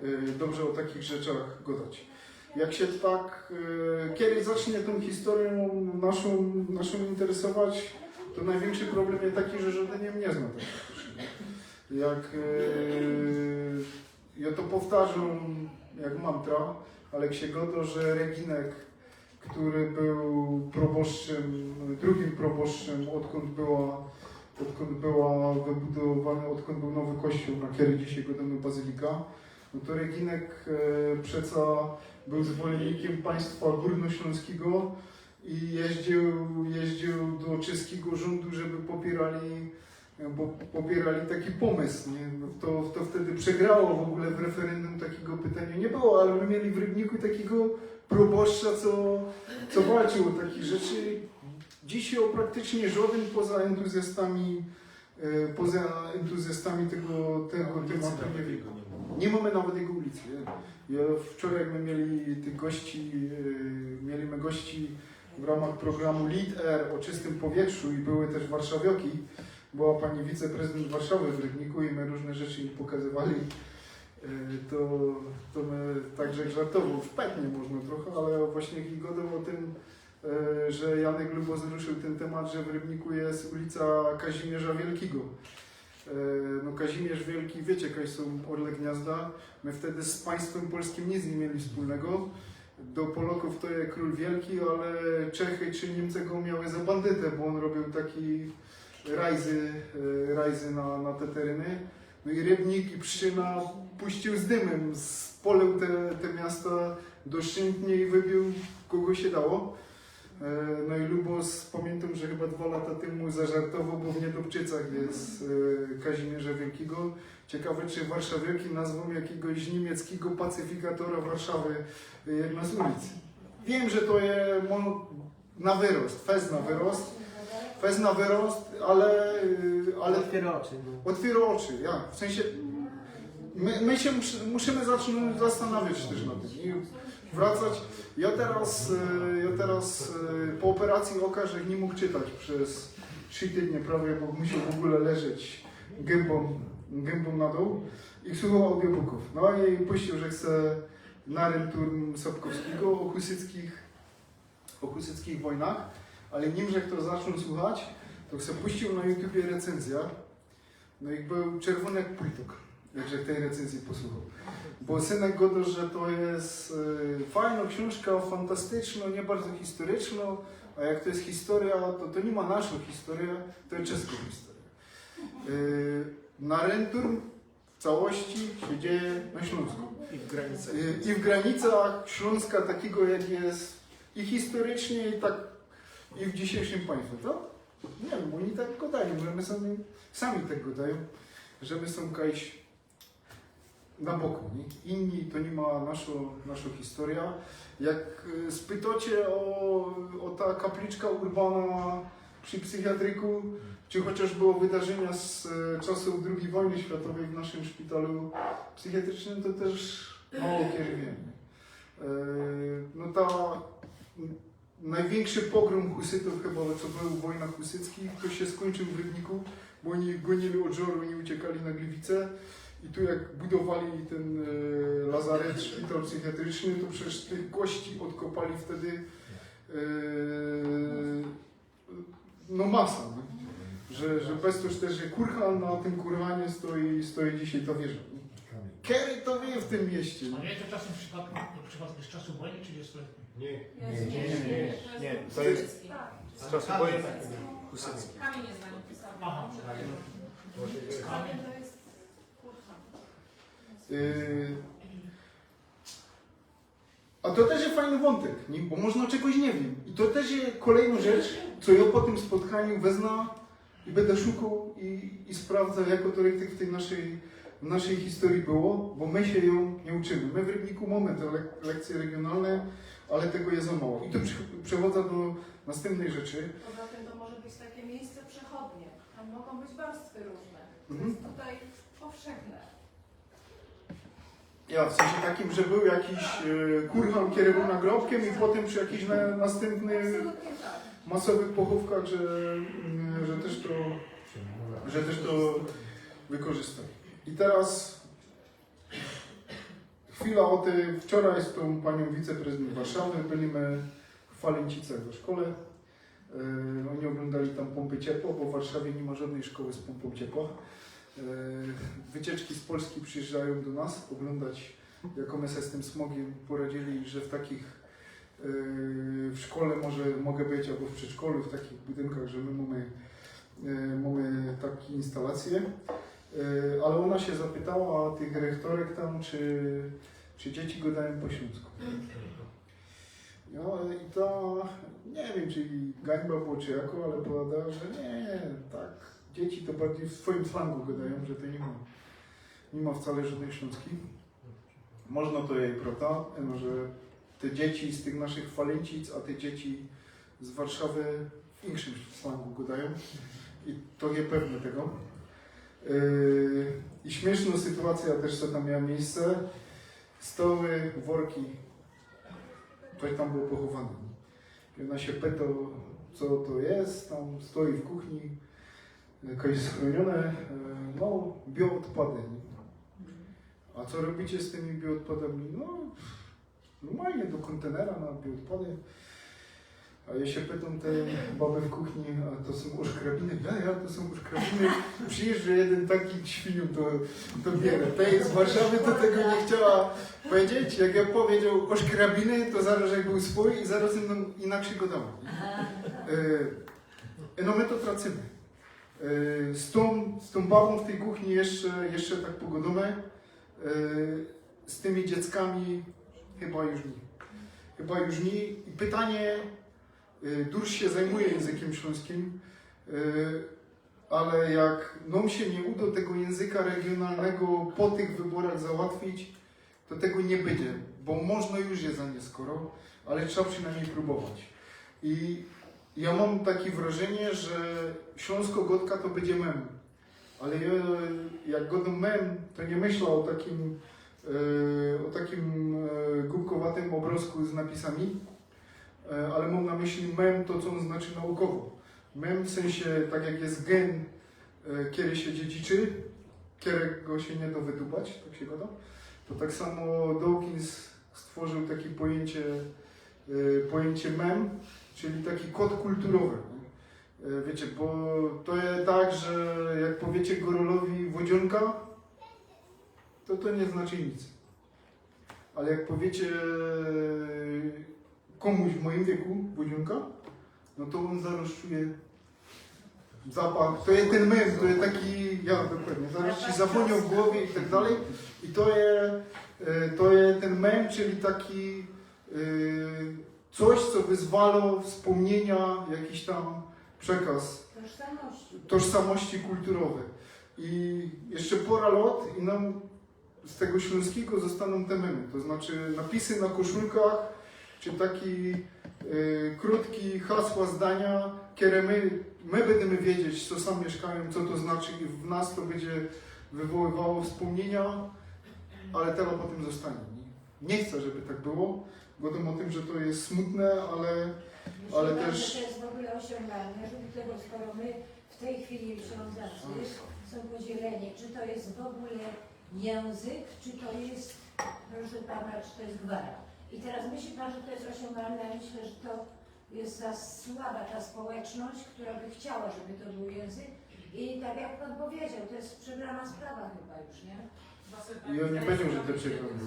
e, dobrze o takich rzeczach gadać. Jak się tak, e, kiedy zacznie tą historią naszą, naszą interesować, to największy problem jest taki, że żaden nie zna tego. Jak e, ja to powtarzam jak mantra, ale jak się gada, że Reginek, który był proboszczym, drugim proboszczym, odkąd była, odkąd była wybudowana, odkąd był nowy kościół, na który dzisiaj gadamy bazylika, no to Reginek e, przeca był zwolennikiem państwa górnośląskiego i jeździł, jeździł do czeskiego rządu, żeby popierali, bo popierali taki pomysł. Nie? No to, to wtedy przegrało w ogóle w referendum, takiego pytania nie było, ale my mieli w Rybniku takiego proboszcza, co, co walczył o takie rzeczy. Dzisiaj o praktycznie żaden poza entuzjastami, e, poza entuzjastami tego, tego tematu nie wiem. Nie mamy nawet jego ulicy. Nie? Ja wczoraj my mieli tych gości, e, mieli my gości w ramach programu Lead Air o czystym powietrzu i były też warszawiaki. Była pani wiceprezydent Warszawy w Rybniku i my różne rzeczy im pokazywali. E, To, to my także żartował, szpetnie można trochę, ale właśnie i gadał o tym, e, że Janek Lubos ruszył ten temat, że w Rybniku jest ulica Kazimierza Wielkiego. E, No Kazimierz Wielki, wiecie, jakie są orle gniazda. My wtedy z państwem polskim nic nie mieli wspólnego. Do Polaków to jest król wielki, ale Czechy czy Niemcy go miały za bandytę, bo on robił taki rajzy, e, rajzy na, na te tereny. No i Rybnik i Pszczyna puścił z dymem, spalił te, te miasta doszczętnie i wybił kogo się dało. E, No i Lubos, pamiętam, że chyba dwa lata temu zażartował, bo w Niedobczycach jest e, Kazimierza Wielkiego. Ciekawe, czy warszawiaki nazwą jakiegoś niemieckiego pacyfikatora Warszawy e, jedna z ulic. Wiem, że to jest mo- na wyrost, fest na wyrost, fest na wyrost, ale, e, ale Otwiera oczy. No. Otwiera oczy, ja. W sensie my, my się mus- musimy zacząć zastanawiać też nad tym i wracać. Ja teraz, e, ja teraz e, po operacji oka, że nie mógł czytać przez trzy tygodnie prawie, bo musiał w ogóle leżeć gębą, gębą na dół i słuchał audiobooków. No i puścił, że chce Narenturm Sapkowskiego o Husyckich, o Husyckich wojnach, ale nim że to zaczął słuchać, to se puścił na YouTubie recenzję. No i był czerwony jak pultuk, jak żech tej recenzji posłuchał. Bo synek gada, że to jest e, fajna książka, fantastyczna, nie bardzo historyczna, a jak to jest historia, to, to nie ma naszą historię, to jest czeską historię. E, Narenturm w całości się dzieje na Śląsku. I w granicach. E, I w granicach Śląska takiego, jak jest i historycznie, i tak i w dzisiejszym państwie, to? Nie wiem, oni tak gadają, że my sami, sami tak gadają, że my są jakaś na boku, nie? Inni to nie ma naszą, naszą historię. Jak e, spytacie o, o ta kapliczka Urbana przy psychiatryku, czy chociażby o wydarzenia z e, czasu drugiej wojny światowej w naszym szpitalu psychiatrycznym, to też mało kiedy wiemy. E, No ta największy pogrom husytów chyba, co był w wojnach husyckich, to się skończył w Rybniku, bo oni gonili od żoru, oni uciekali na Gliwice i tu jak budowali ten e, lazaret, szpital psychiatryczny, to przecież tych gości odkopali wtedy e, no masa, nie? Że, że bez to też, że kurhan, na tym kurhanie stoi, stoi dzisiaj ta wieża. Nie? Kery to wie w tym mieście. A Nie? Nie to czasem przypadkiem, przypadkiem z czasu wojny, czy jest to... Nie. Nie, nie, nie, nie. Nie, to jest z czasu wojny husyckiej. Kamień jest na nim postawiony. Aha. Kamień to jest kurwa. Yy, A to też jest fajny wątek, nie? Bo można czegoś nie wiem. I to też jest kolejna rzecz, co ja po tym spotkaniu wezmę I bydã szukoł i, i sprawdzã, jako to richtig w tyj naszyj, w naszyj historyji było, bo my sie jōm niy uczymy. My w Rybniku mōmy te lek-, lekcje regiōnalne, ale tego je za mało. I tu prze-, przechodzã do nastympnyj rzeczy. Poza tym to może być takie miejsce przechodnie. Tam mogą być warstwy różne. To Mhm. jest tutaj powszechne. Ja, w sensie takim, że bōł jakiś e, kurhan, kery bōł nagrobkiym i potym przi jakichś na, nastympnych Absolutnie tak. masowych pochōwkach, że, mm, że tyż to, że tyż to wykorzystali. I teroz chwila ô tyj, wczoraj z tōm paniōm wiceprezydent Warszawy byli my w Faleńcicach we szkole. E, ôni ôglōndali tam pōmpy ciepła, bo w Warszawie niy ma żŏdnyj szkoły z pōmpōm ciepła. E, wycieczki z Polski przijyżdżajōm do nas ôglōndać, jako my se z tym smogiym poradzili, że w takich, e, w szkole może, mogã być, abo w przedszkolu, w takich budynkach, że my mōmy, e, mōmy take instalacje. E, ale ôna sie zapytała tych rechtorek tam, czy, czy dzieci gŏdajōm po ślōnsku. No i to, niy wiym, czy gańba było, czy jako, ale powiadała, że niy, tak, dzieci to bardzij w swojim slangu gŏdajōm, że to niy ma, niy ma wcale żŏdnyj ślōnskij. Możno to je prŏwda, no, że te dzieci z tych naszych Faleńcic, a te dzieci z Warszawy w inkszym slangu gŏdajōm. I to je pewne tego. Yy, i śmiyszno sytuacyjŏ tyż, co tam miyła miyjsce. Stoły, worki, coś tam było pochowane. I ôna sie pytŏ, co to je, tam stoi w kuchni, jakoś schrōniōne, e, no, bioodpady. A co robicie z tymi bioodpadami? No, normalnie do kōntenera na bioodpady. A jŏ sie pytōm tyj baby w kuchni, a to sōm ôszkrabiny? Ja, ja, to sōm ôszkrabiny. Przijrzyj, jedyn taki świniōm to, to bierze. Tej z Warszawy to tego niy chciała powiedzieć. Jak jŏ powiedzioł ôszkrabiny, to zarŏz jak bōł swōj i zarŏz inakszy gŏdała. E, no my to tracymy. E, z tōm, z tōm babōm w tyj kuchni jeszcze, jeszcze tak pogŏdōmy. E, z tymi dzieckami chyba już niy. Chyba już niy. I pytanie, e, durś sie zajmuje jynzykiym ślōnskij, e, ale jak nōm sie niy udŏ tego jynzyka regiōnalnego po tych wyborach załatwić, to tego niy bydzie, bo możno już je za niy skoro, ale trzeba przinojmnij prōbować. I jŏ mōm take wrażynie, że ślōnsko gŏdka to bydzie mem. Ale jŏ, jak gŏdōm mem, to niy myślã ô takim, e, ô takim, e, gōbkowatym ôbrŏzku z napisami, e, ale mōm na myśli mem to, co ôn znaczy naukowo. Mem w sensie, tak jak je gen, e, kery sie dziedziczy, kerego sie niy dŏ wydubać, tak sie gŏdŏ. To tak samo Dawkins stworziōł take pojyncie, e, pojyncie mem, czyli taki kod kulturowy. E, wiycie, bo to je tak, że jak powiycie gorolowi wodziōnka, to to niy znaczy nic. Ale jak powiycie kōmuś w mojim wieku wodziōnka, no to ôn zarŏz czuje zapach. To je tyn mem, to je taki, ja, dokładnie, zarŏz ci zawōniōm w gowie i tak dalij. I to je, e, to je tyn mem, czyli taki, e, coś, co wyzwalŏ wspōmniynia, jakiś tam przekaz Tożsamości. tożsamości kulturowej. I jeszcze pora lŏt i nōm z tego ślōnskigo zostanōm te memy, to znaczy napisy na koszulkach, czy taki, e, krōtki hasła, zdania, kere my, my bydymy wiedzieć, co sam miyszkajōm, co to znaczy i w nas to bydzie wywoływało wspōmniynia, ale tela potym zostanie, niy? Niy chcã, żeby tak było, gŏdōm ô tym, że to je smutne, ale, ale Myślałam, tyż że to jest w ogóle osiągalne, żeby tego, skoro my w tej chwili Ślązacy są podzieleni, czy to jest w ogóle język, czy to jest, proszę pana, czy to jest gwara. I teraz myśli pan, że to jest osiągalne, ja myślę, że to jest za słaba ta społeczność, która by chciała, żeby to był język. I tak jak pan powiedział, to jest przegrana sprawa chyba już, nie? I ôn niy powiedzioł, że to przegrano.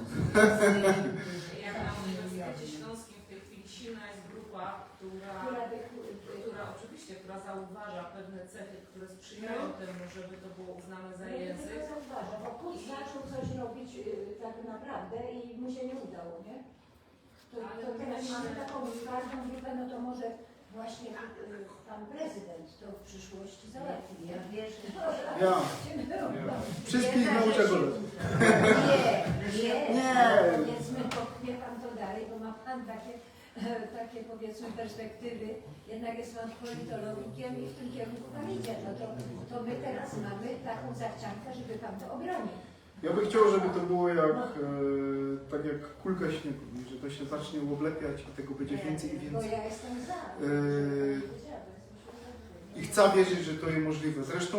Jak na Uniwersytecie Śląskim w tej chwili silna jest grupa, która, Która by- która oczywiście, która zauważa pewne cechy, które sprzyjają No. temu, żeby to było uznane za No i język. Tego zauważa, bo Kut I zaczął coś robić, y, tak naprawdę i mu się nie udało, nie? To, Ale to my teraz mamy mamy taką twardą grupę, no to może Właśnie y, pan prezydent to w przyszłości załatwi, nie? Ja. Wszystkich nauczę go. Nie, nie, Nie. Powiedzmy, popchnie pan to dalej, bo ma pan takie, takie powiedzmy perspektywy. Jednak jest pan politologikiem i w tym kierunku pan idzie. No to, to my teraz mamy taką zachciankę, żeby pan to obronił. Ja bych chciał, żeby to było jak, e, tak jak kulka śniegu, że to się zacznie oblepiać i tego będzie więcej i Bo więcej. Ja jestem za. E, I chcę wierzyć, że to jest możliwe. Zresztą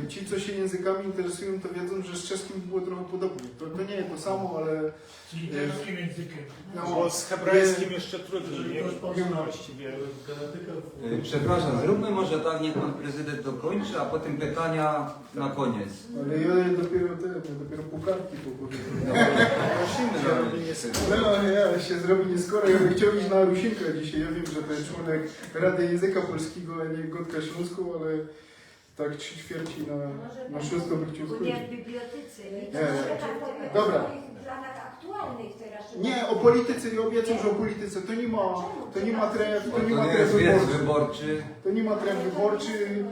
e, ci, co się językami interesują, to wiedzą, że z czeskim było trochę podobnie. To, to nie jest to samo, ale Z literackim językiem. No, Bo z hebrajskim jeszcze trudniej, Jeżeli nie? ktoś poznaje- Właściwie. Y, Przepraszam, zróbmy może tak, niech pan prezydent dokończy, a potem pytania na koniec. Ale ja dopiero te, ja dopiero półkartki po głowie. Prosimy, No, ja się zrobi nieskoro, ja bym chciał iść na Rusinka dzisiaj. Ja wiem, że to jest członek Rady Języka Polskiego, a nie Godka Śląsku, ale tak trzy ćwierci na, na szóstą bych chciał Unia skończyć. w bibliotece. Nie, nie. Dobra. W planach aktualnych teraz. Nie, o polityce i obiecam, że o polityce. To nie ma, to nie ma tref, to nie ma To tref jest wiec wyborczy. Wyborczy. To nie ma tref wyborczy.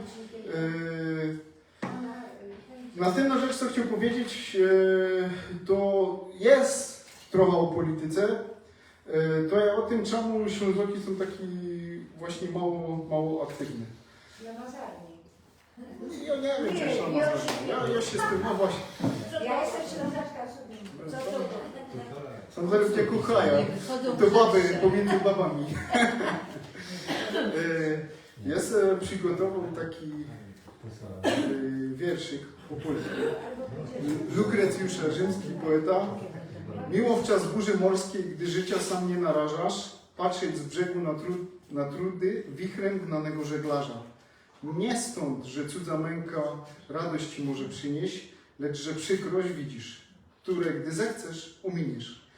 Yy, Następna rzecz, co chciał powiedzieć, e, to jest trochę o polityce. E, To ja o tym, czemu Ślązoki są taki właśnie mało, mało aktywne. Ja ma zarni. Ja nie wiem, czy Ślązoki. Ja, ja się z tym, no właśnie. Ja jestem Ślązaczka, co to? Są zarówno kuchaja. To baby, pomiędzy babami. E, Ja sobie przygotował taki e, wierszyk po polsku. Lukrecjusz, rzymski poeta. Miło w czas burzy morskiej, gdy życia sam nie narażasz, patrzeć z brzegu na, tru, na trudy wichrem gnanego żeglarza. Nie stąd, że cudza męka radość ci może przynieść, lecz że przykrość widzisz, które, gdy zechcesz, uminiesz.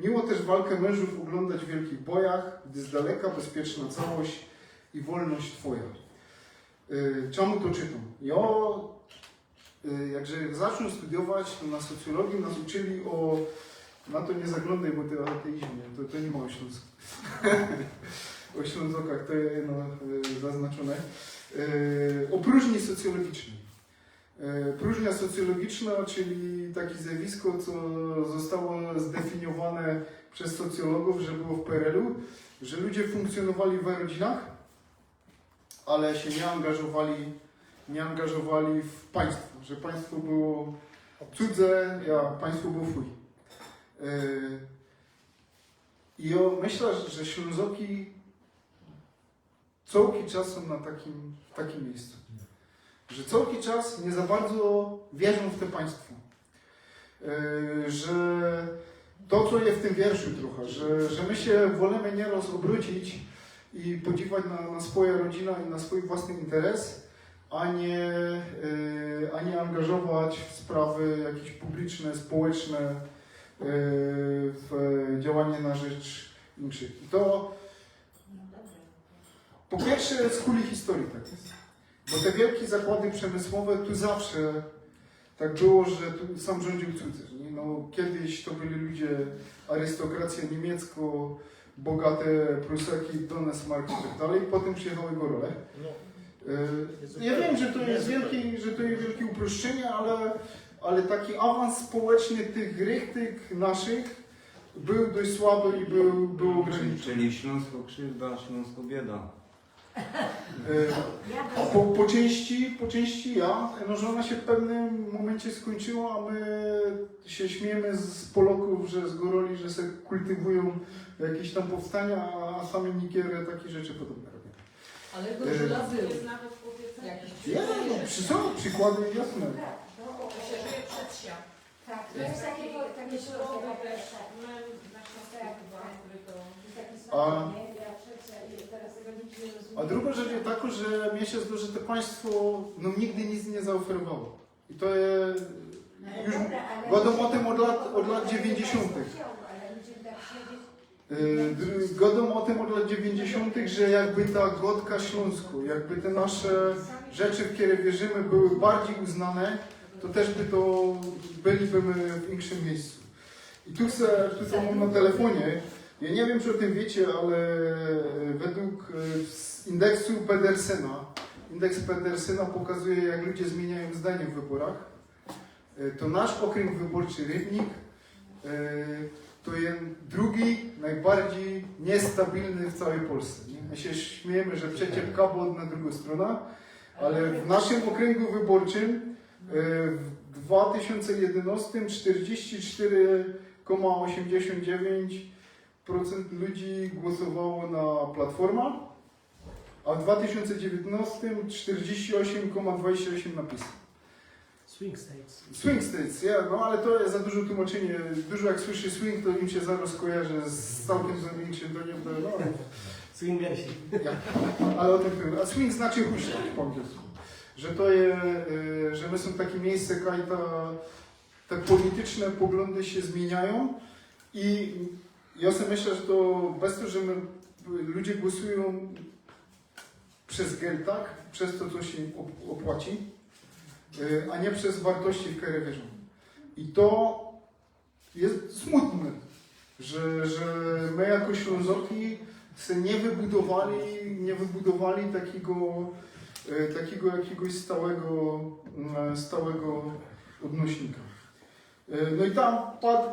Miło też walkę mężów oglądać w wielkich bojach, gdy z daleka bezpieczna całość i wolność twoja. Y, Czemu to czytam? Ja, y, jak że zaczął studiować, to na socjologii nas uczyli o, na to nie zaglądaj, bo ty o ateizmie, to, to nie ma o Śląsk. O Ślązokach to jest no, y, zaznaczone. Y, O próżni socjologicznej. Y, Próżnia socjologiczna, czyli takie zjawisko, co zostało zdefiniowane przez socjologów, że było w P R L-u, że ludzie funkcjonowali w rodzinach, ale się nie angażowali, nie angażowali w państwo, że państwo było cudze, a państwo było fuj. E, I ja myślę, że Ślązoki cały czas są na takim, w takim miejscu, że cały czas nie za bardzo wierzą w to państwo. E, że to, co jest w tym wierszu trochę, że, że my się wolimy nieraz obrócić i podziwać na, na swoją rodzinę i na swój własny interes, a nie, e, a nie angażować w sprawy jakieś publiczne, społeczne, e, w działanie na rzecz innych. I to po pierwsze z kuli historii tak jest. Bo te wielkie zakłady przemysłowe tu zawsze tak było, że tu sam rządził cudzy. Nie? No, kiedyś to byli ludzie, arystokracja niemiecko, bogate Prusaki, Donnersmarck i tak dalej. Potem przyjechały gorole. E, Ja wiem, że to jest wielkie, że to jest wielkie uproszczenie, ale, ale taki awans społeczny tych richtig naszych był dość słaby i był, był Czyli, ograniczony. czyli Śląsko krzywda, Śląsko bieda. E, Po, po, części, po części ja, no, że ona się w pewnym momencie skończyła, a my się śmiejemy z Polaków, że z goroli, że se kultywują jakieś tam powstania, a, a sami niekiedy takie rzeczy podobne robią. Ale gorzula były. Jakieś Ja, no, przy, są przykłady jasne. To się żyje przed świat. Tak, to jest takie, takie Słowo też. My na Śląsku chyba, który to... Taki A- smak, nie? Ja trzecia i teraz tego nigdy nie rozumiem. A druga rzecz jest taka, że mnie się zdaje, że to państwo no, nigdy nic nie zaoferowało. I to jest... No Już dobra, ale gadam o tym od lat, od lat dziewięćdziesiątych. Ale ludzie tak siedzieć Yy, Gadam o tym od lat dziewięćdziesiątych, że jakby ta godka śląsko, jakby te nasze rzeczy, w które wierzymy, były bardziej uznane, to też by to byliby my w innym miejscu. I tu chcę, tutaj mam na telefonie, Ja niy wiym, czy ô tym wiycie, ale e, według e, z indeksu Pedersena, indeks Pedersena pokazuje, jak ludzie zmiyniyōm zdanie w wyborach. E, To nasz ôkrynk wyborczy Rybnik e, to je drugi nojbardzij niystabilny w cołkij Polsce. Niy? My sie śmiyjymy, że przeciep kabot na drugõ strōnã, ale w naszym ôkrynku wyborczym e, w dwa tysiōnce jedynostym czterdzieści cztery koma osiemdziesiąt dziewięć procent ludzi głosowało na Platformã, a w dwa tysiōnce dziewiętnostym czterdzieści osiem koma dwadzieścia osiem na PiS. Swing states. Swing states, ja, no ale to je za duże tłumaczynie. Dużo jak słyszy swing, to im sie zarŏz kojarzy z cołkym zamilczym, to niy, to, no, Swingersi. ale ô tym powiem. A swing znaczy huśtać po angielsku. Że to je, y, że my sōm takie miejsce, kaj ta, te polityczne poglōndy sie zmiyniyōm i ja sie myśla, że to bez to, że my, ludzie głosujōm przez geld, tak? Przez to, co sie op- opłaci, y, a niy przez wartości, w które wierzōm. I to je smutne, że, że my jako Ślōnzoki se niy wybudowali, niy wybudowali takigo, e, takigo jakigoś stałego, mm, stałego ôdnośnika. E, No i tam pa,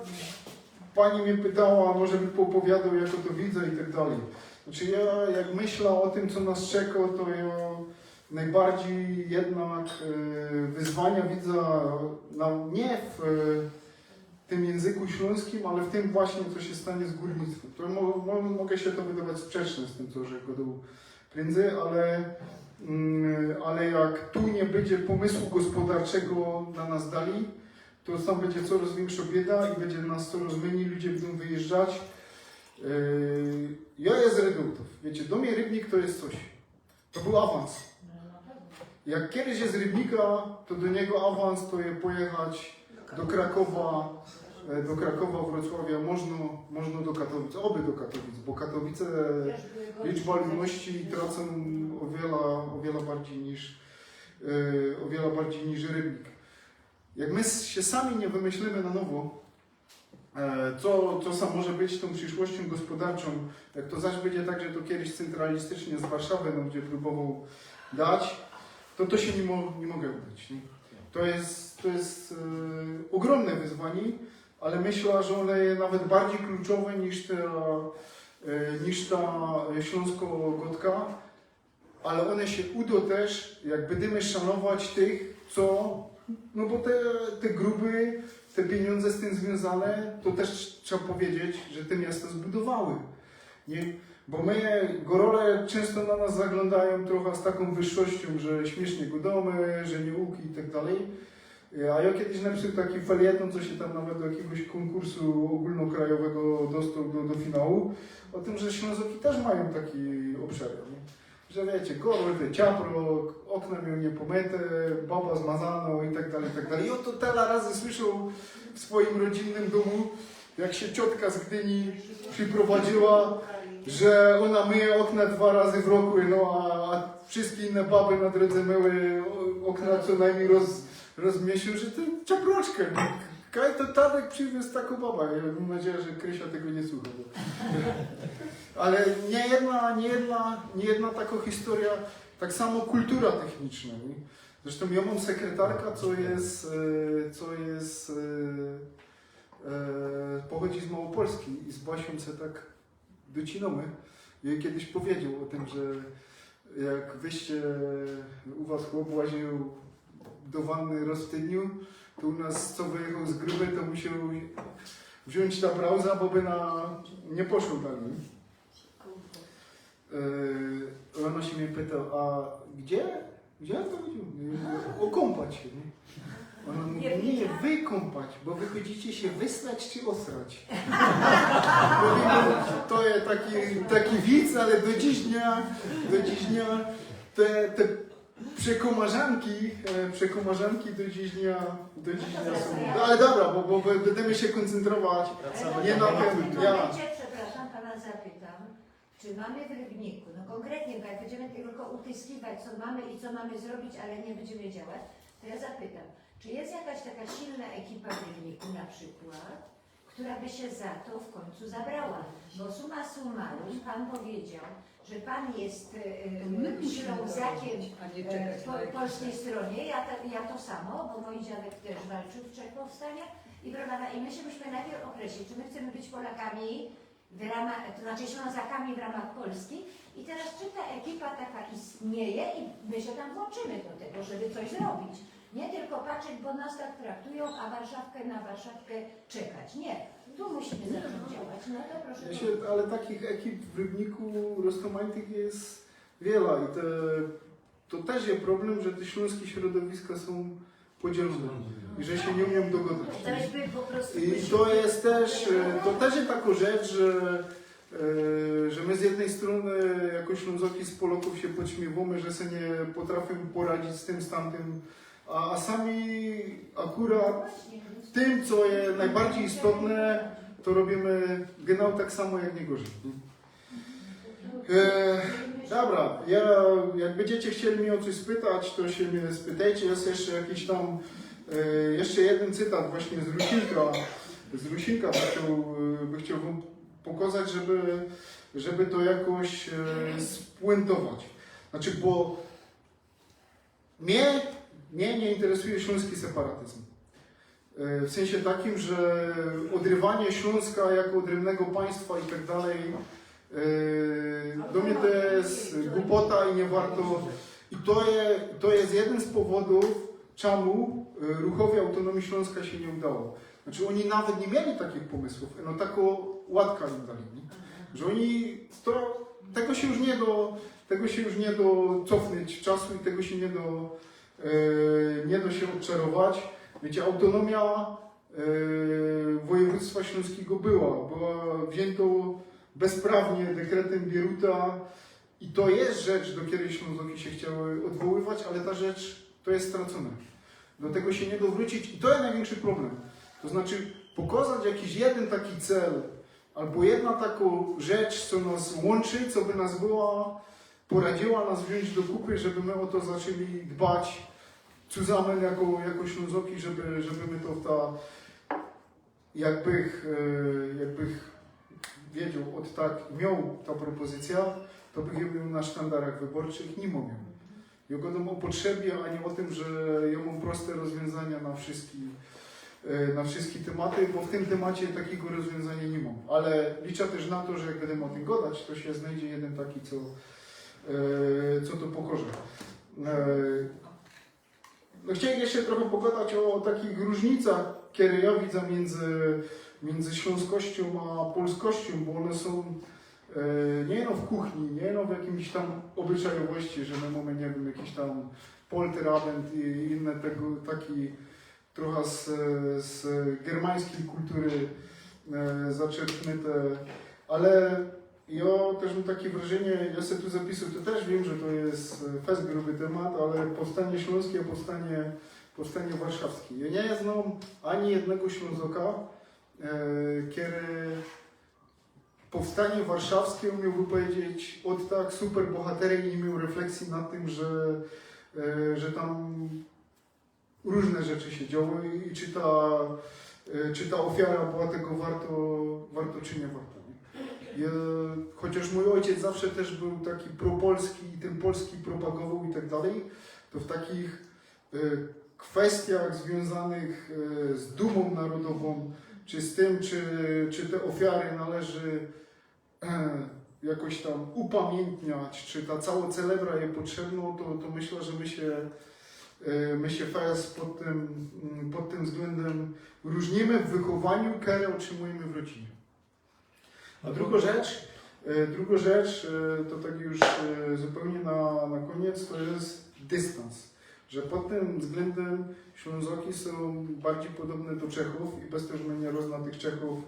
pani mie pytała, może by poopowiadał, jak ô to widza i tak dalij. Znaczy ja, jak myśla ô tym, co nas czeko, to ja nojbardzij jednak e, wyzwania widza na, niy w e, tym jynzyku ślōnskim, ale w tym właśnie, co sie stanie z gōrnictwym. To mo, mo, moga sie to wydować sprzeczne z tym, co rzekł do pryndzej, ale, mm, ale jak tu niy bydzie pōmysłu gospodarczego na nas dalij, to tam bydzie corŏz wiynkszŏ bieda i bydzie nas corŏz mynij, ludzie bydōm wyjeżdżać. Yy, ja je z Redutōw. Wiycie, do mie Rybnik to je coś. To bōł awans. Jak kejś je z Rybnika, to do niego awans to je pojechać do Krakowa, e, do Krakowa, Wrocławia, możno, możno do Katowic, ôby do Katowic, bo Katowice liczba ludności tracōm ô wiela, ô wiela bardzij niż, e, ô wiela bardzij niż Rybnik. Jak my sie sami niy wymyślymy na nowo, e, co, co sam może być tōm prziszłościōm gospodarczōm, jak to zaś bydzie tak, że to kejś cyntralistycznie z Warszawy nōm bydzie prōbowoł dać, to to sie niy, mo, niy moga udać. Niy? To je, to je e, ôgrōmne wyzwanie, ale myśla, że ône je nawet bardzij kluczowe niż ta, e, niż ta ślōnsko-godka. Ale ône sie udo tyż, jak bydymy szanować tych, co, no bo te, te gruby, te pijōndze z tym zwiōnzane, to tyż trzeba powiedzieć, że te miasta zbudowały. Niy? Bo my, gōrole czynsto na nas zaglōndajōm trocha z takōm wyższościōm, że śmiysznie gŏdōmy, że niy uk i tak dalij. A jo kejś napisoł taki felieton, co sie tam nawet do jakigoś kōnkursu ôgōlnokrajowego dostoł do, do finału, ô tym, że Ślōnzoki tyż majōm taki ôbszar, niy? Że wiycie, gŏrby, ciaprok, ôkna mioł niypōmyte, baba zmazano i tak dalij, i tak dalij. I ô to tela razy słyszoł w swojim rodzynnym dōmu, jak sie ciotka z Gdyni prziprowadziyła, że ôna myje ôkna dwa razy w roku, no a, a wszyjske inne baby na drōdze myły ô- ôkna co nojmnij roz, roz miesiōnc, że to ciaproczka. Kaj to Tadek prziwiōz takõ babã? Ja mōm nadzieja, że Krysia tego niy słucha. Bo... Ale niyjedna, niyjedna, niyjedna takŏ historyjŏ, tak samo kultura techniczna. Niy? Zresztōm jo mōm sekretarka, co je, e, co je, e, e, pochodzi z Małopolski i z Basiōm se tak docinōmy. Jŏ kejś powiedzioł ô tym, że jak wyście u was chop łaził do wanny roz w tydniu, to u nas co wyjechoł z gruby, to musioł wziōńć ta brauza, bo by na, niy poszoł dalij. E, ôna sie mie pytoł, a gdzie? Gdzie to chodziło? Ôkōmpać sie, niy? Ôna mōwi, niy, wykōmpać, bo wy chodzicie sie wysrać czy ôsrać? Mōwię, to je taki, taki wic, ale do dziś dnia, do dziś dnia te, te przekomarzanki, e, przekomarzanki do dziś dnia, do dziś dnia sōm. No, ale dobra, bo, bo, bo bydymy sie kōncentrować niy na tym, ja. Przepraszam, pana zapytam. Czy mamy w Rybniku, no konkretnie, jak będziemy tylko utiskiwać, co mamy i co mamy zrobić, ale nie będziemy działać, to ja zapytam, czy jest jakaś taka silna ekipa w Rybniku na przykład, która by się za to w końcu zabrała. Bo summa summarum pan powiedział, że pan jest e, e, Ślązakiem e, po polskiej stronie. Ja, to- ja to samo, bo mój dziadek też walczył w trzech powstaniach. I, proszę pana, i my się musimy najpierw określić, czy my chcemy być Polakami w ramach, to znaczy Ślązakami w ramach Polski. I teraz czy ta ekipa taka istnieje i my się tam włączymy do tego, żeby coś zrobić. Nie tylko patrzeć, bo nas tak traktują, a Warszawkę na Warszawkę czekać. Nie, tu musimy zacząć działać. No to proszę. Ja się, ale takich ekip w Rybniku roztomajtych jest wiele i te, to też jest problem, że te śląskie środowiska są podzielone i że się nie umieją dogadać. Ktoś by po prostu I to jest też, e, to też jest taka rzecz, że, e, że my z jednej strony jako Ślązoki z Polaków się podśmiewamy, że sobie nie potrafią poradzić z tym, z tamtym, a, a sami akurat tym, co jest najbardziej istotne, to robimy genau tak samo, jak nie gorzej. E, dobra, ja, jak będziecie chcieli mnie o coś spytać, to się mnie spytajcie. Jest jeszcze jakiś tam, e, jeszcze jeden cytat właśnie z Rusinka. Z Rusinka by chciał, e, by chciał wam pokazać, żeby, żeby to jakoś e, spuentować. Znaczy, bo mnie, mnie nie interesuje śląski separatyzm. E, W sensie takim, że odrywanie Śląska jako odrębnego państwa i tak dalej, e, do mnie to jest głupota i nie warto. I to jest, to jest jeden z powodów, czemu e, ruchowi autonomii Śląska się nie udało. Znaczy oni nawet nie mieli takich pomysłów, no taką łatka im dali, nie? Że oni to, tego się już nie do, tego się już nie do cofnąć w czasu i tego się nie do, e, nie do się odczarować. Wiecie, autonomia e, województwa śląskiego była, była wzięto bezprawnie dekretem Bieruta i to jest rzecz, do której Ślązoki się chciały odwoływać, ale ta rzecz to jest stracone. Do tego się nie do wrócić i to jest największy problem. To znaczy pokazać jakiś jeden taki cel albo jedna taką rzecz, co nas łączy, co by nas była, poradziła nas wziąć do kupy, żeby my o to zaczęli dbać zusammen jako, jako Ślązoki, żeby, żeby my to w ta, jakbych, e, jakbych wiedział od tak, miał ta propozycja, to bych ją miał na sztandarach wyborczych, nie mogę. Ja gadam o potrzebie, a nie o tym, że ja mam proste rozwiązania na wszystkie, e, na wszystkie tematy, bo w tym temacie takiego rozwiązania nie mam. Ale liczę też na to, że jak będziemy o tym gadać, to się znajdzie jeden taki, co, e, co to pokaże. E, no chciałem jeszcze trochę pogadać o takich różnicach, które ja widzę między, między śląskością a polskością, bo one są e, nie no w kuchni, nie no w jakimś tam obyczajowości, że my mamy, nie wiem, jakiś tam Polterabend i inne tego, taki trochę z, z germańskiej kultury e, zaczerpnięte, ale ja też mam takie wrażenie, ja sobie tu zapisał, to też wiem, że to jest fest gruby temat, ale powstanie śląskie, a powstanie, powstanie warszawskie. Ja nie znam ani jednego Ślązoka, e, kiedy powstanie warszawskie umiałby powiedzieć od tak super bohaterem i nie miał refleksji nad tym, że, e, że tam różne rzeczy się działy i czy ta, e, czy ta ofiara była tego warto, warto czy nie warto. Nie? Je, chociaż mój ojciec zawsze też był taki propolski i ten polski propagował i tak dalej, to w takich e, kwestiach związanych e, z dumą narodową, czy z tym, czy, czy te ofiary należy e, jakoś tam upamiętniać, czy ta cała celebra jest potrzebna, to, to myślę, że my się, e, my się fest pod tym, mm, pod tym względem różnimy w wychowaniu, które otrzymujemy w rodzinie. A druga rzecz, e, druga rzecz, e, to tak już e, zupełnie na, na koniec, to jest dystans. Że pod tym względem Ślązoki są bardziej podobne do Czechów i bez to, że my nie rozna tych Czechów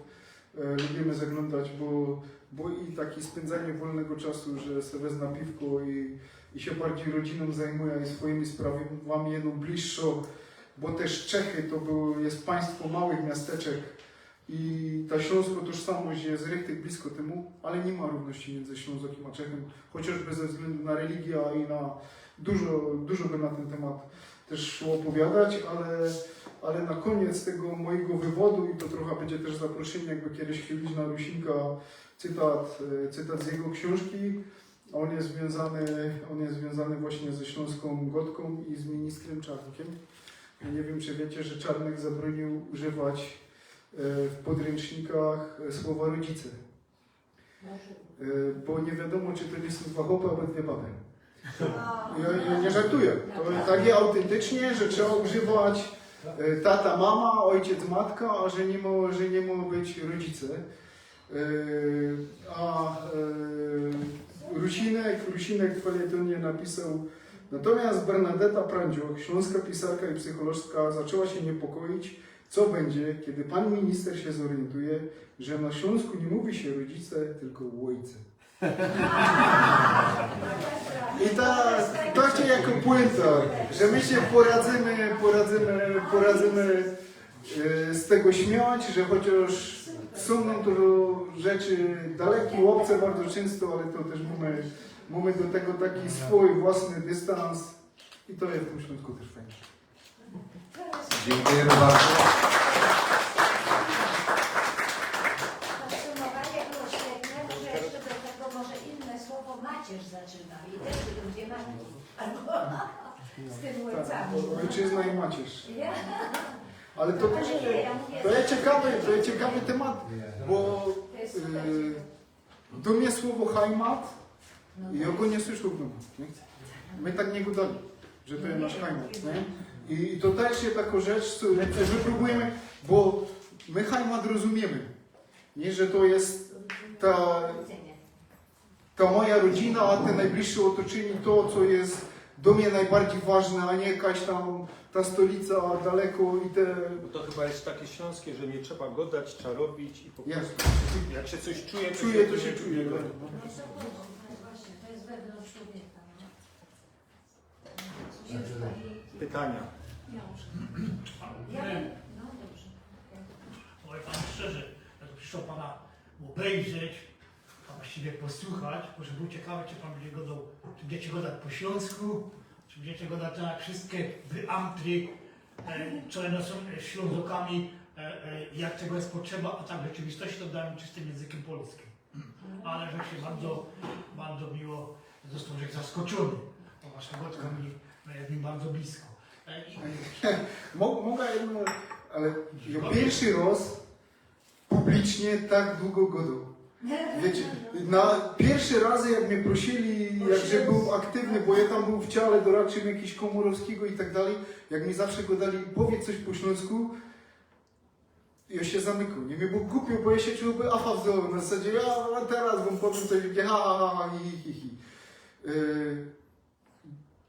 e, lubimy zaglądać, bo, bo i takie spędzanie wolnego czasu, że sobie wezmę piwko i, i się bardziej rodziną zajmuję i swoimi sprawami jedną bliższą, bo też Czechy to był, jest państwo małych miasteczek, i ta śląsko tożsamość jest richtig blisko temu, ale nie ma równości między Ślązokiem a Czechem, chociażby ze względu na religię i na dużo, dużo by na ten temat też szło opowiadać, ale, Ale na kōniec tego mojigo wywodu, i to trocha bydzie tyż zaproszynie, jakby kejś chciŏł iś na Rusinka, cytat, e, cytat z jego ksiōnżki. On je zwiōnzany, on je zwiōnzany właśnie ze ślōnskōm gŏdkōm i z ministrym Czarnkym. Jŏ niy wiym, czy wiycie, że Czarnek zabrōniōł używać, e, w podryncznikach, e, słowa rodzice. E, bo niy wiadōmo, czy to niy sōm dwa chopy abo dwie baby. Jŏ, jŏ niy żartujã. To tak je autyntycznie, że trzeba używać, e, tata, mama, ojciec, matka, a że niy mo-, że niy mo być rodzice. E, a, e, Rusinek, Rusinek w felietonie napisoł: „Natomiast Bernadeta Prandżioch, ślōnska pisarka i psycholożka, zaczła sie niepokoić, co bydzie, kej pōn minister sie zoriyntujo, że na Ślōnsku niy mōwi sie rodzice, tylko ôjce”. I ta, to jeszcze jako puenta, że my sie poradzymy, poradzymy, poradzymy, e, z tego śmiać, że chociŏż sōm nōm to rzeczy daleki, ôbce bardzo czynsto, ale to tyż mōmy, mōmy do tego taki swōj własny dystans i to je w tym Ślōnsku tyż fajnie. Dziękujemy bardzo. Podsumowanie było świetne, może jeszcze do tego może inne słowo macierz zaczyna i też ludzie matki. Albo z tym Tak, ojcami. bo ojczyzna i macierz. Ja. Ale to też, to jest ciekawy, to jest ciekawy temat, bo To jest super. e, do mnie słowo Heimat, i jŏ go niy słyszoł w dōmu, niy? My tak niy gŏdali, że to jest nasz Heimat, niy? I, i to też jest takŏ rzecz, co, co my prōbujymy, bo my Heimat rozumiymy, niy? Że to jest ta, ta moja rodzina, a te nojbliższe ôtoczynie, to, co jest do mnie nojbardzij ważne, a niy jakaś tam ta stolica daleko i te... Bo to chyba jest takie śląskie, że nie trzeba godać, trzeba robić i po Jasne. prostu jak się coś czuje, to Czuję, się to się czuje. czuje. No to właśnie, to jest wewnątrz człowieka. No. Już pani... Pytania. Ja muszę. Ja wiem. No dobrze. Powiem Panu szczerze, jak przyszło Pana obejrzeć, a właściwie posłuchać, bo że był ciekawy, czy Pan będzie gadał, czy będziecie gadać po śląsku, czy będziecie gadać tak jak wszystkie wyamtry, e, co one są e, Ślązokami, e, e, jak tego jest potrzeba, a tak w rzeczywistości to gadają czystym językiem polskim. Ale że się bardzo, bardzo miło, zresztą że zaskoczony, bo Wasza gładka mi, no, jest mi bardzo blisko. E, i, Mo, mogę jedno, ale jŏ piyrszy rŏz publicznie tak dugo gŏdōm. Wiycie, na piyrsze razy, jak mie prosili, jak żech bōł aktywny, bo jŏ tam bōł w ciale doradczym jakiś Komorowskigo i tak dalij, jak mi zawsze gŏdali: „Powiydz coś po ślōnsku”, jŏ sie zamykoł, niy? Mie było gupiŏ, bo jŏ sie czuł, by afa wzōn, na zasadzie: „Ja, a teroz wōm powiym coś”, ha, ha, ha, ha, hi, hi, hi, hi. Yy,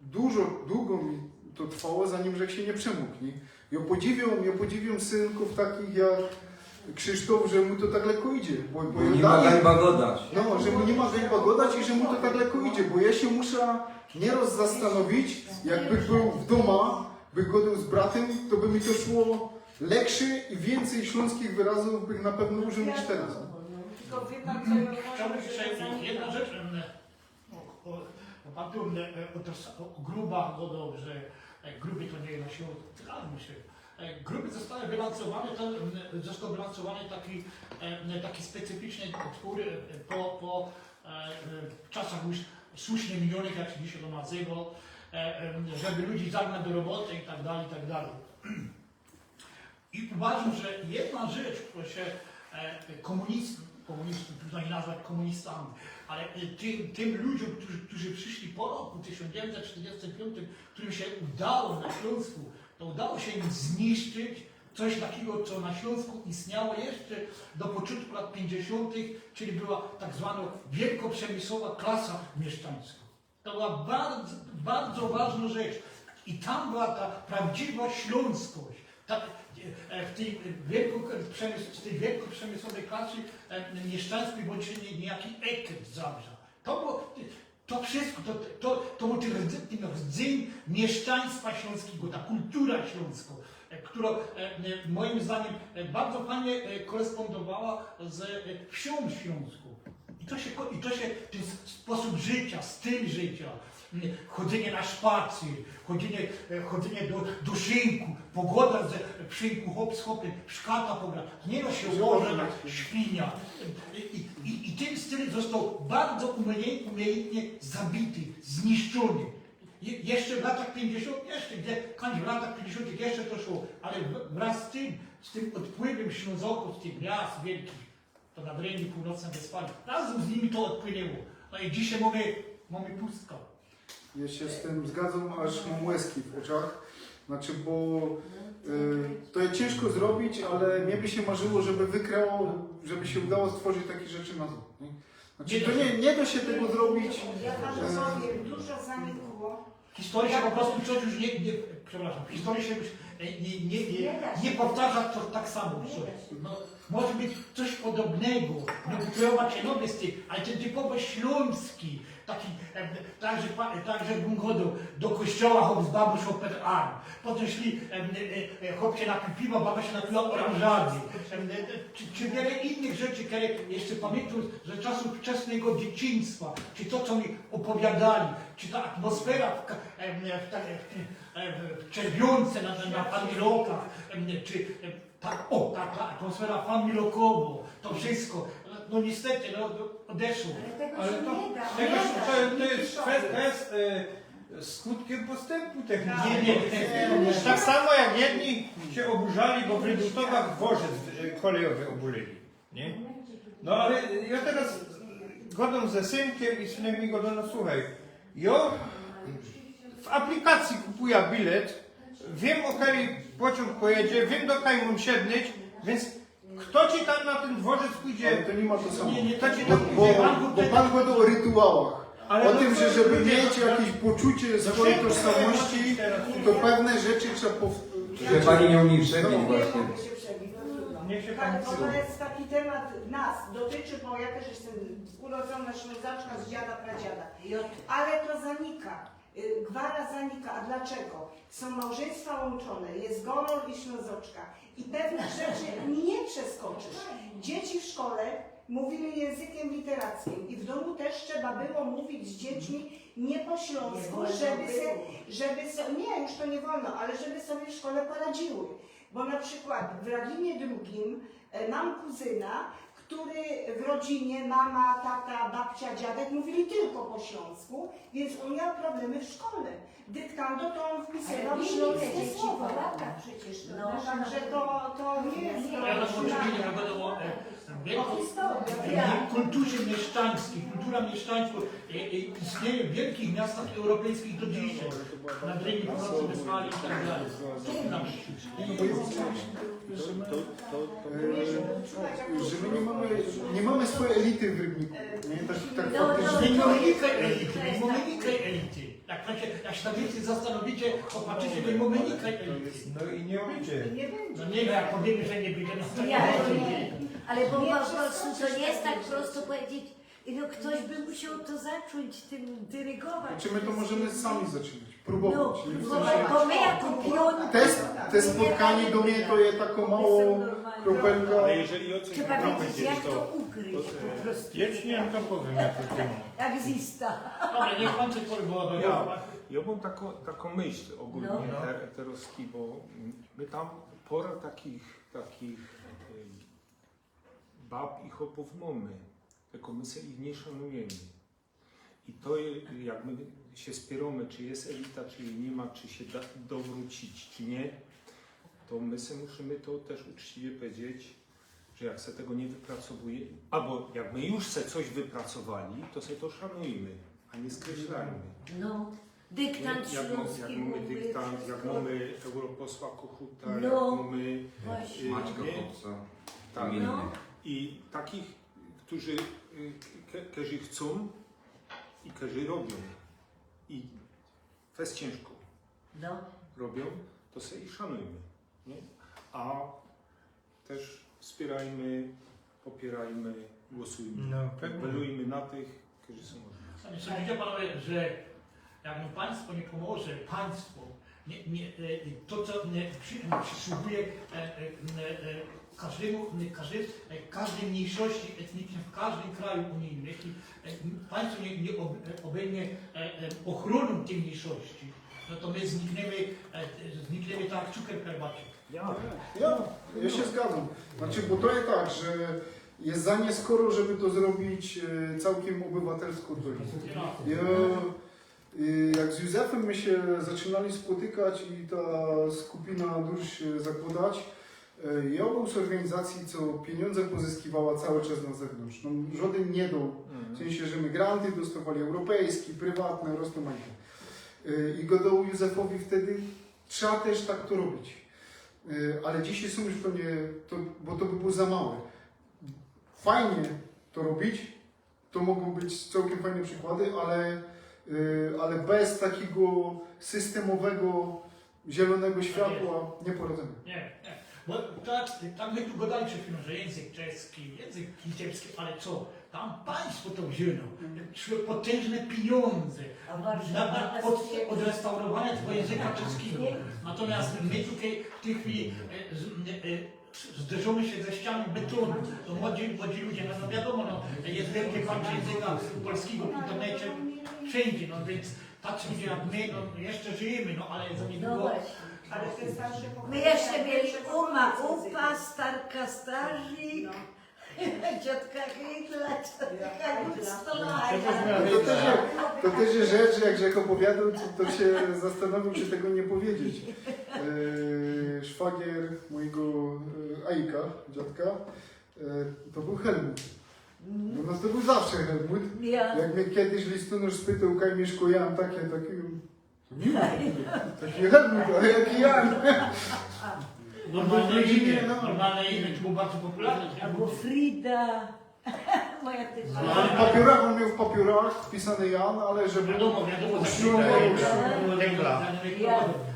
dużo, dugo mi to trwało, zanim żech sie niy przemōg, niy? Jŏ podziwiōm, jŏ podziwiōm synkōw takich jak Krzysztof, że mu to tak lekko idzie, bo, bo Bo jŏ niy ma dalij- gańba godać. No, że mu niy ma gańba godać i że mu to tak lekko idzie, bo jŏ sie musza niyroz zastanowić, jakbych bōł w dōma, bych gŏdōł z bratym, to by mi to szło lekkszy i wiyncyj ślōnskich wyrazōw bych na pewno użōł niż teroz. Tylko wie pan, co ja uważam, Chciałbym że dzisiaj to zanika. Jedna rzecz, em, o, o, o, Pan tu e, o, to s- o grubach gadał, że e, gruby to niy jest na siłowni. Zgadzam się. E, Gruby zostały wylansowane, to, em, został wylansowany taki, em, taki specyficzny utwór e, po, po e, e, czasach już słusznie minionych, jak się dzisiaj to nazywa, e, em, żeby ludzi zagnać do roboty i tak dalej, i tak dalej. I uważam, że jedna rzecz, która się e, komunistów, komunistów, trudno ich nazwać komunistami, ale e, tym, tym ludziom, którzy, którzy przyszli po roku tysiąc dziewięćset czterdziestym piątym, którym się udało na Śląsku, to udało się im zniszczyć coś takiego, co na Śląsku istniało jeszcze do początku lat pięćdziesiątych, czyli była tak zwana wielkoprzemysłowa klasa mieszczańska. To była bardzo, bardzo ważna rzecz. I tam była ta prawdziwa śląskość. Tak, e, w tej wielkoprzemysłowej klasy e, mieszczańskiej bądź nie, niejaki ekret Zabrza. To było, to wszystko, to, to, to był ten rdzy- ten rdzeń mieszczaństwa śląskiego, ta kultura śląska, e, która e, moim zdaniem e, bardzo fajnie e, korespondowała z e, wsią śląską. I to się, ko- i to się ten s- sposób życia, styl życia, Chodzenie na szpacyr, chodzenie, e, chodzenie do, do szynku, pogoda ze, w szynku, chop z chopym, w szkata pogra. Nie no, się łoże na świnia. I, i, i ten styl został bardzo umiejętnie, umiejętnie zabity, zniszczony. Je, jeszcze w latach pięćdziesiątych, jeszcze gdzie, kądś w latach pięćdziesiątych jeszcze to szło, ale w- wraz z tym, z tym odpływem Ślązoków z tych miast wielkich, to na Renie Północnej Westfalii, razem z nimi to odpłynęło. No i dzisiaj mamy, mamy pustkã. Ja się z tym zgadzam, aż mam łezki w oczach. Znaczy, bo y, to jest ciężko zrobić, ale mnie by się marzyło, żeby wykrało, żeby się udało stworzyć takie rzeczy na złot. Nie? Znaczy, to nie, nie da się tego zrobić. Ja panu powiem, dużo zanikło. Historia się po prostu coś już nie, nie przepraszam, historia się już e, nie, nie, nie, nie powtarza to tak samo. No, może być coś podobnego, no, wykreować się nowy styl, ale ten typowo śląski, taki, e, także, pa- także bym godał, do kościoła chłop z babą szło per arm, potem szli, e, e, e, chłop się napił piwa, baba się napiła oranżady, e, e, czy, czy wiele innych rzeczy, które jeszcze pamiętam ze czasów wczesnego dzieciństwa, czy to, co mi opowiadali, czy ta atmosfera w, ka- e, w, ta- w, tym- e, w Czerwionce na, na Familokach, e, czy e, ta, o, ta, ta atmosfera Familokowo, to wszystko, no, no niestety, no, no, odeszło. Ale tego Ale się to- nie da. Tego, nie się- da to, się to jest wypisać. kwestia, to jest e, skutkiem postępu technicznego. Nie, nie, nie. Tak samo jak jedni się oburzali, bo w Rydułtowach dworzec e, kolejowy obulyli. Nie? No ale ja teraz godam ze synkiem i synek mi godo, no słuchaj, ja w aplikacji kupuję bilet, wiem o kiedy pociąg pojedzie, wiem do kiedy mam siednąć, więc kto ci tam na ten dworzec pójdzie? Ale to nie ma to samo. Nie, nie, To ci Bo, tam bo, pójdzie. bo pan gada o rytuałach. Ale O no tym, to że żeby ludzie- mieć jakieś poczucie No swojej wszędzie tożsamości, teraz. to pewne rzeczy trzeba powtórzyć. Że pani nie umie przebić Nie właśnie. mogę się przebić. Niech się Ale pan bo to jest taki temat nas, dotyczy, bo ja też jestem urodzona Ślązaczka z dziada, pradziada. Ale to zanika. Y, Gwara zanika. A dlaczego? Są małżeństwa łączone, jest Gorol i Ślązoczka. I pewnych rzeczy nie przeskoczysz. Dzieci w szkole mówiły językiem literackim i w domu też trzeba było mówić z dziećmi nie po śląsku, żeby se, żeby se, nie, już to nie wolno, ale żeby sobie w szkole poradziły. Bo na przykład w Radlinie drugim e, mam kuzyna, który w rodzinie mama, tata, babcia, dziadek mówili tylko po śląsku, więc on miał problemy w szkole. Dyktando to on Ale wpisywał byli te śląskie dzieci słowa. Polaka przecież. To No, nasza także to, to nie jest Ja na to nie wiadomo, e, O wielką historii. w kulturze mieszczańskiej, kultura mieszczańska e, e, istnieje w wielkich miastach europejskich do dzisiaj. Na Renie Północnej Westfalii i tak dalej. Co on nam Bo ja mam coś, że my, e, że my nie, mamy, nie mamy swojej elity w Rybniku. Nie? Tak, tak No, faktycznie. Nie mamy nikaj elity, nie mamy nikaj elity. Jak pan się, jak się na więcej zastanowicie, popatrzycie, nie mamy nikaj elity. No i nie będzie. Nie będzie. No nie wiem, jak powiemy, że nie będzie, no to Ja nie to będzie. Nie. Ale po prostu to nie jest tak prosto powiedzieć, no ktoś by musiał to zacząć tym dyrygować. Znaczy, my to możemy sami zacząć, próbować. No, Nie? W próbować, sensie bo my jako piony... te, te spotkanie do mnie to jest taką małą kropelką. Ale jeżeli o coś Trzeba mogę wiedzieć, powiedzieć, jak to to, ukryć to, po prostu. Ja ci nie wiem, to powiem, jak to Jak zista. Dobra, niech pan coś powie, bo Ja, ja mam taką, taką myśl ogólnie No. te, terowski, bo mm, my tam pora takich, takich em, bab i chłopów mamy, tylko my sobie ich nie szanujemy. I to je- jak my się spieramy, czy jest elita, czy jej nie ma, czy się da dowrócić, czy nie, to my sobie musimy to też uczciwie powiedzieć, że jak sobie tego nie wypracowuje, albo jak my już sobie coś wypracowali, to sobie to szanujmy, a nie skreślajmy. No, dyktant Jak, jak, śląski jak mamy byłby, dyktant, jak wszystko. Mamy europosła Kochuta, No. jak mamy Właśnie. y, Maćka nie? Kopca. Tak. No. I takich, którzy, y, ke- którzy chcą i którzy robią i fest ciężko No. robią, to sobie ich szanujmy. Nie? A też wspierajmy, popierajmy, głosujmy. No, pewnie. Apelujmy na tych, którzy są możliwi. Sądzicie panowie, że jak no państwo nie pomoże, państwo, nie, nie, e, to co nie, przy, przysługuje e, e, e, e, każdemu, e, każdy, e, każdej mniejszości etnicznej W kożdym kraju unijnym, jeśli, e, państwo nie, nie ob-, e, objmie, e, e, ochronōm tyj mniyjszości, no to my znikniymy, e, znikniymy tak jak cukier w herbacie. Ja, ja, ja sie zgodzã. Znaczy, bo to je tak, że je za nieskoro, żeby to zrobić, e, cołkym ôbywatelsko. To je, ja, e, jak z Józefym my sie zaczynali spotykać i ta skupina dusz, e, zakłodać, e, ja bōł z ôrganizacyje, co piniōndze pozyskiwała cołki czas na zewnōntrz. No, żodyn niy doł. W sensie, że my granty dostowali, europejski, prywatne, rozmajte. E, i godoł Józefowi wtedy, trzeba tyż tak to robić. E, ale dzisiej sōm już pewnie, to, bo to by było za małe. Fajnie to robić, to mogōm być cołkym fajne przikłady, ale, e, ale bez takigo systymowego, zielōnego światła niy poradzymy. Niy, niy. Bo tak, tak my tu godali przed chwilōm, że jynzyk czeski, jynzyk litewski, ale co? Tam państwo to wziyno. Szły potynżne piniōndze. Na, na, od, odrestaurowanie tego jynzyka czeskigo. Natomiast my tukej w tyj chwili, e, z-, e, zderzōmy sie ze ścianōm betōnu. To młodzi, młodzi ludzie, no, no wiadōmo, no, je wielkie parcie jynzyka polskigo w internecie, wszyndzie, no więc tacy ludzie jak my, no, jeszcze żyjymy, no, ale za niydługo. No właśnie. My jeszcze mieli Uma Upa, Starka Starzik, Ciotka Hydla, Ciotka Gustola. No to tyż je, to tyż je rzecz, jak żech ôpowiadōł, to, to sie zastanowioł, czy tego niy powiedzieć. E, szwagier mojigo, e, Ajka, dziadka, e, to bōł Helmut. No, no to bōł zawsze Helmut. Ja. Jak mie kejś listōnōrz spytoł, kaj miyszkŏ Jan, taki, taki, Taki Helmut, ale jaki Jan? Normalne imię, no. Normalne imię, to było bardzo popularne. Abo Frida. Moja typa. No, ale w papiōrach, ôn mioł w papiōrach wpisany Jan, ale żeby... Wiadōmo, wiadōmo, tak.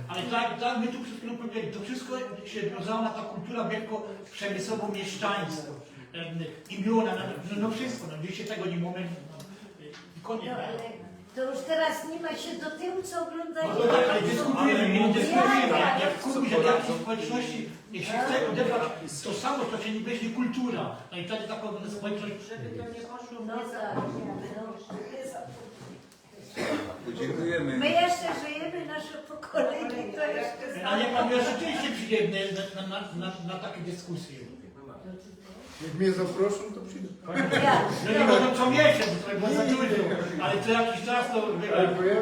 Ale tak, tak, my tu przed chwilōm powiedzieli, to wszystko sie wiązała ta kultura wielkoprzemysłowo-mieszczańskŏ. Em, imiona, no, no wszystko, no, dzisiej tego niy mōmy, no, i koniec. No, ale to już teraz niy ma sie do tyłu co ôglōndać. No to tak, ale dyskutujymy, my dyskutujymy. Jak, jak w jakiejś społeczności, jeśli chce ôdebrać to samo, to sie niy weźnie kultura. No i wtedy takŏ społeczność... Żeby to niy poszło w niezapomniane. No tak, no. Dziękujemy. My jeszcze żyjymy, nasze pokolenie to jeszcze... A niech pan jeszcze czynściej przyjdzie na, na, na, na, na takie dyskusje. Jak mie zaproszōm, to przijda. Ja. No niy, no to co miesiōnc, to było za dużo, ale co jakiś czas to... Ale to ja...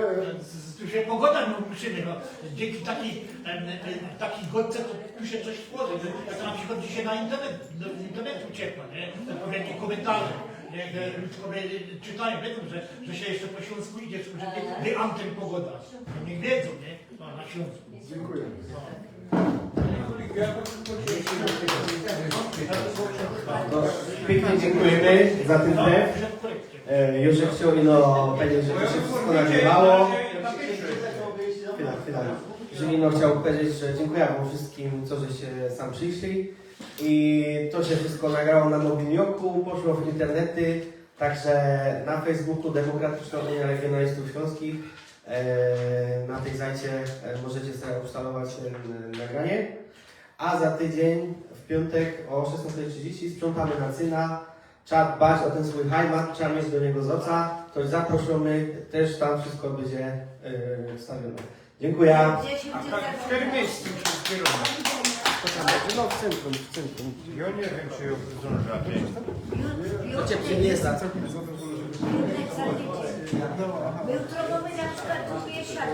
Tu sie pogodać, no, musimy, no. Dziynki takij, em, em, takij godce to tu sie coś tworzy, że jak na przikłŏd dzisiej na internet, do internetu uciekła, niy? Te jakieś komentarze, niy? Że ludzkowie czytajōm, wiedzōm, że, że sie jeszcze po ślōnsku idzie, że ty, ty Anton pogodać. No niych wiedzōm, niy? No, na Ślōnsku. Dziynkuję. No, piyknie dziynkujery za tyn tref. E, już żech chcioł ino pedzieć, że to sie wszystko nagriywało. Chwila, chwila. Żech ino chcioł pedzieć, że dziynkuja wōm wszyskim, co żeście sam prziszli. I to sie wszystko nagrało na mobilnioku, poszło w internety. Także na Facebooku Demokratycznŏ Uniŏ Regionalistōw Ślōnskich, e, na tyj zajcie, e, możecie sobie ôbsztalować tyn, e, nagranie. A za tydziyń w piōntek ô szesnŏstej trzidziści sprziōntōmy na cyna. Trzeba dbać ô tyn swōj hajmat, trzeba mieć do niego zoca. To zaprŏszōmy, tyż tam wszystko bydzie, e, wstawiōne. Dziynkuja. A tak w Termyjskim sie zbiyrōmy. To tam bydzie? No, w centrum, w centrum. Jŏ niy wiym, czy jŏ zdōnżã. To ciepło niy jest, a co? Jutro mōmy na przikłŏd drugi siadło.